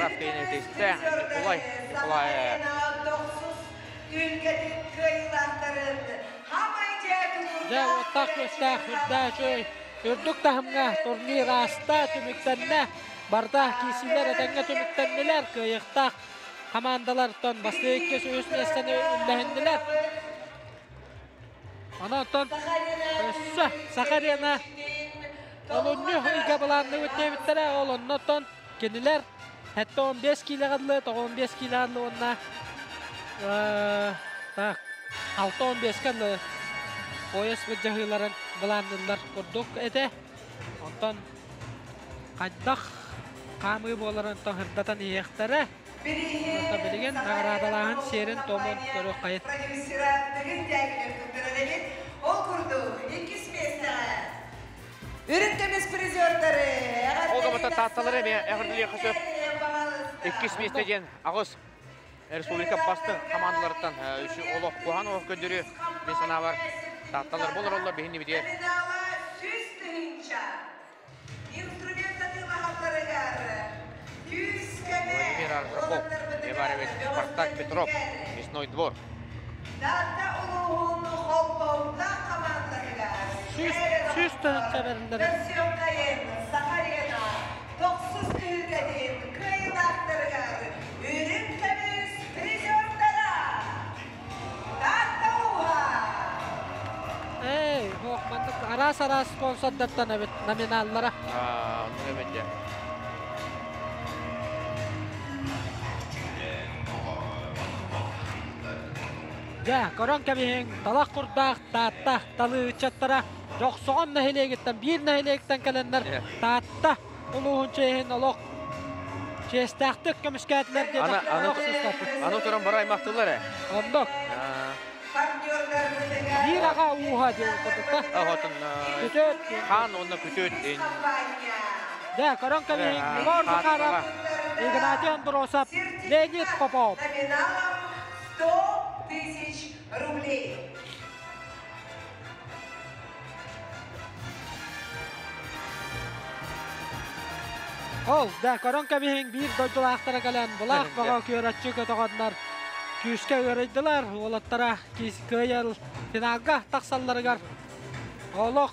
Раф киинэтистэ Николай Николаев. Дьэ, уоттаах күөстээх үрдээх үчүгэй үрдүк таһымҥа турнир ааста, түмүктэннэ. Барыта киирсиилэр этэҥҥэ түмүктэннилэр. Кыайыахтаах хамаандалартан бастакы иккис үһүс миэстэни үллэһиннилэр. Онон өссө Саха Арена олунньу ыйга былаанныыбыт диэбиттэрэ. Ол оннуттан кинилэр 75 киилэҕэ дылы, 95 киилэҕэ дылы уонна так 6-15-ка дылы пояс былдьаһыыларын былаанныыллар курдук этэ. Онтон хайдах хаамыы буоларын сырдатан иһиэхтэрэ. Онтон билигин наҕараадалааһын сиэрин-туомун көрүөххэйин. Ол курдук, иккис миэстэҕэ Үрүҥ көмүс призердары Ол габата таатталары эмиэ эҕэрдэлиэххэ сөп. Иккис миэстэ диэн аҕыс республика бастыҥ хамаандаларыттан үс олох куһаҕан олох көрдөрүү мин санаабар таатталар болороллор биһини битиэр. Владимир Аржаков, Иванович Спартак Петров, Мясной двор. Сүүс тыһыынча бэриллэр. Тохсус түһүлгэтин кыайыылаахтарыгар үрүҥ көмүс призердара Таатта ууһа! Эй, һуох маннык араас-араас спонсордартан эбит номиналлара. Аа, оннук эбит дьэ. Дьэ, көрөн кэбиһиҥ, талах курдаах Таатта талыы ыччаттара Дьохсоҕон нэһилиэгиттэн биир нэһилиэктэн кэлэннэр Таатта улууһун чиэһин олох чиэстээхтик көмүскээтилэр диэн олох сыыстаппыт. Аны туран бары аймахтылар ээ. Оннук. Биир аҕа ууһа диэн курдук. Оһотун Күтүөт. Хаан уонна күтүөт. Дьэ, көрөн кэбиһиҥ, Егор Захаров, Игнатий Андросов, Леонид Попов. Номиналом 100 тысяч рублей. Ол, да, көрөн кэбиһиҥ биир дойдулаахтара кэлэн былаах бөҕө күөрэччи көтөҕөннөр күүскэ ыарыйдылар. Уолаттара кыайар финалга тахсалларыгар олох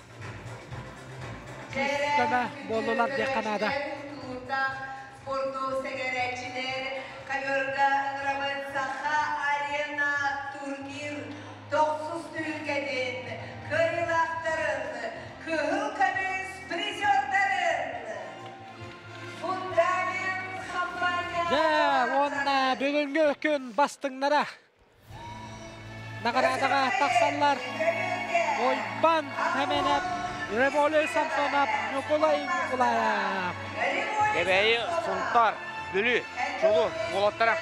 күүс-көмө буоллулар диэххэ наада. Спорту сэҥээрээччилэр ковёрга ыҥырабыт Саха Арена турнир тохсус түһүлгэтин кыайыылаахтарын, кыһыл көмүс призердарын Фундамент хампаанньа Дьэ, уонна бүгүҥҥү күн бастыҥнара наҕараадаҕа тахсаллар Уйбан Хэмэнэп, Револий Самсонов, Ньукулай Ньукулаев. Кэбээйи, Сунтаар, Бүлүү, Чулу уолаттара.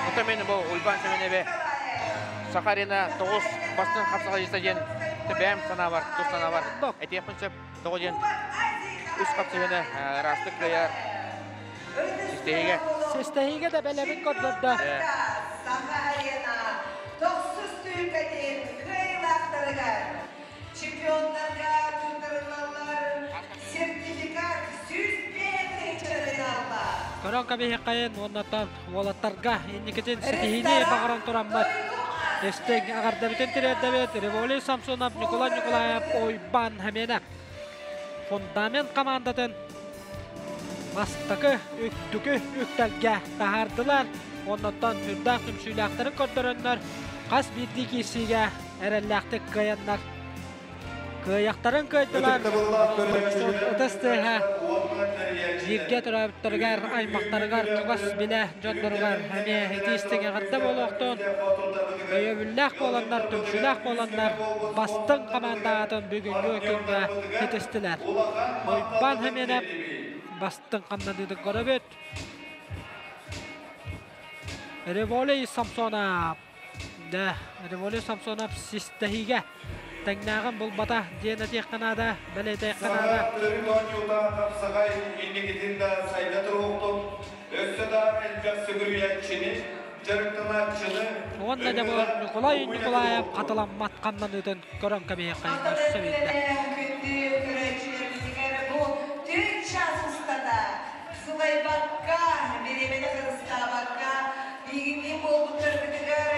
Оттон мен бу Уйбан Сэмэнэбэ Саха Арена тоҕус бастыҥ хапсаҕайыста диэн бэйэм санаабар, тус санаабар этиэхпин сөп. Тоҕо диэн үс хапсыһыыны ыраастык кыайар Систэһиигэ. Систэһиигэ да бэлэмин көрдөрдө. Саха Арена тохсус түһүлгэтин кыайыылаахтарыгар чемпионнарга туттарыллаллар сертификат 105 номиналла. Көрөн кэбиһиэххэйин уоннаттан уолаттарга инникитин ситиһиини баҕаран тураммыт. Истиҥ эҕэрдэбитин тириэрдэбит Револий Самсонов, Николай Николаев, Уйбан Хэмиэнэ. Фундамент командатын бастакы үрдүкү үктэлгэ таһаардылар. Оннуттан сүрдээх түмсүүлээхтэрин көрдөрөннөр, хас биирдии киирсиигэ эрэллээхтик кыайаннар. Кыайахтарын кыайдылар. Ытыс тыаһа бииргэ төрөөбүттэригэр, аймахтарыгар, чугас билэ дьонноругар эмиэ итии-истиҥ эҕэрдэ буолуохтун. Өйөбүллээх буоланнар, түмсүүлээх буоланнар бастыҥ хамаанда аатын бүгүҥҥү күҥҥэ ситистилэр. Уйбаан Хэмиэнэп бастыҥ хамнаныытын көрөбүт. Револей Самсонов. Да, Револей Самсонов систэһиигэ тэҥнээҕин булбата диэн этиэххэ наада, бэлиэтиэххэ наада. Төрүт оонньуута хапсаҕай инникитин да сайда туруохтун, өссө да элбэх сүгүрүйээччини, дьарыктанааччыны Уонна дьэ бу Ньукулай Ньукулаев хатыламмат хамнаныытын көрөн кэбиһиэххэ өссө биирдэ. Күндү көрөөччүлэрбитигэр бу түөрт час устата сылайбакка, бириэмэни харыстаабакка, биһигинниин буолбуттаргытыгар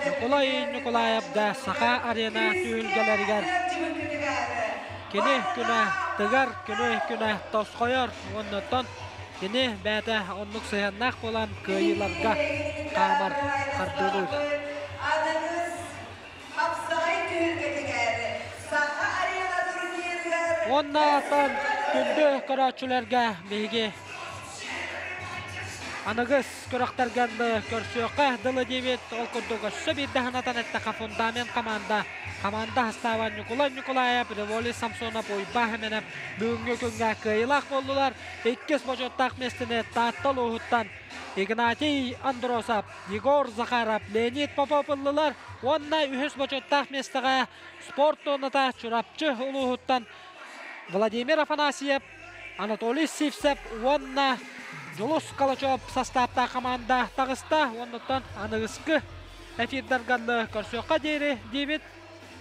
Ньукулай Ньукулаев да Саха арена түһүлгэлэригэр кини күнэ тыгар, күнү күнэ тосхойор уонна кини бэйэтэ оннук сыһыаннаах буолан кыайыыларга хаамар хардыылыыр. Аныгыс хапсаҕай түһүлгэтигэр Саха арена турнирыгар Уонна оттон күндү көрөөччүлэргэ биһиги аныгыс күрэхтэргэ көрсүөххэ дылы диэбит. Ол курдук өссө биирдэ санатан эттэххэ фундамент команда команда састааба Ньукулай Ньукулаев, Револи Самсонов, Уйбаа Хеменев бүгүҥҥү күҥҥэ кыайыылаах буоллулар. Иккис бочуоттаах миэстэни Таатта улууһуттан Игнатий Андросов, Егор Захаров, Леонид Попов ыллылар. Уонна үһүс бочуоттаах миэстэҕэ спорт туоната Чурапчы улууһуттан Владимир Афанасьев, Анатолий Сивцев уонна Дьулус Калачев састааптаах команда таҕыста. Оннуттан аныгыскы эфирдарганны көрсүөххэ диэри диибит.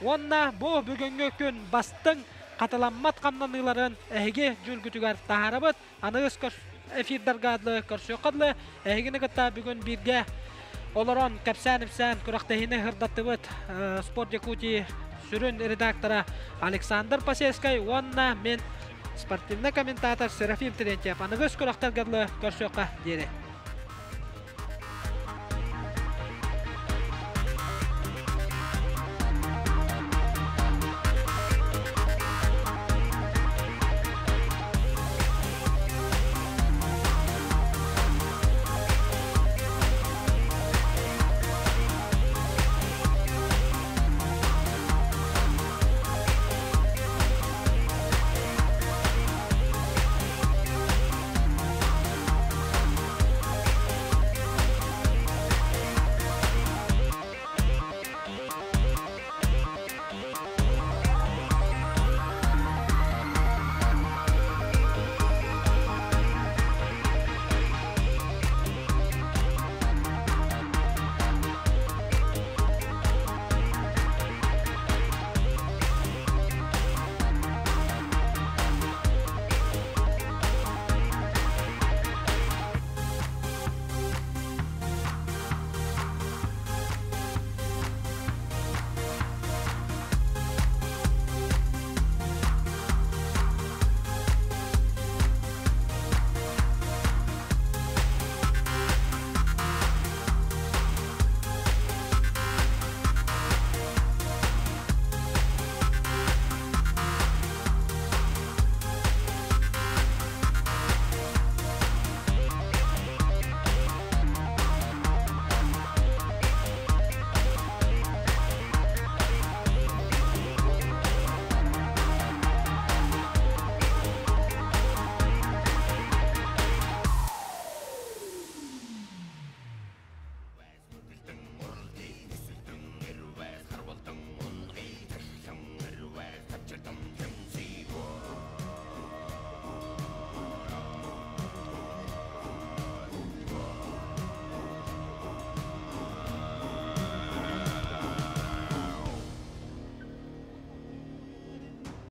Уонна бу бүгүҥҥү күн бастыҥ хатыламмат хамнаныыларын эһиги дьүүлгүтүгэр таһаарабыт. Аныгыс эфирдарга көрсүөххэ дылы эһигини кытта бүгүн бииргэ олорон кэпсээн-ипсээн күрэхтэһиини сырдаттыбыт Спорт Якутии сүрүн редактора Александр Посельскай уонна мин спортивный комментатор Серафим Терентьев. Аныгыс күрэхтэргэ дылы көрсүөххэ диэри.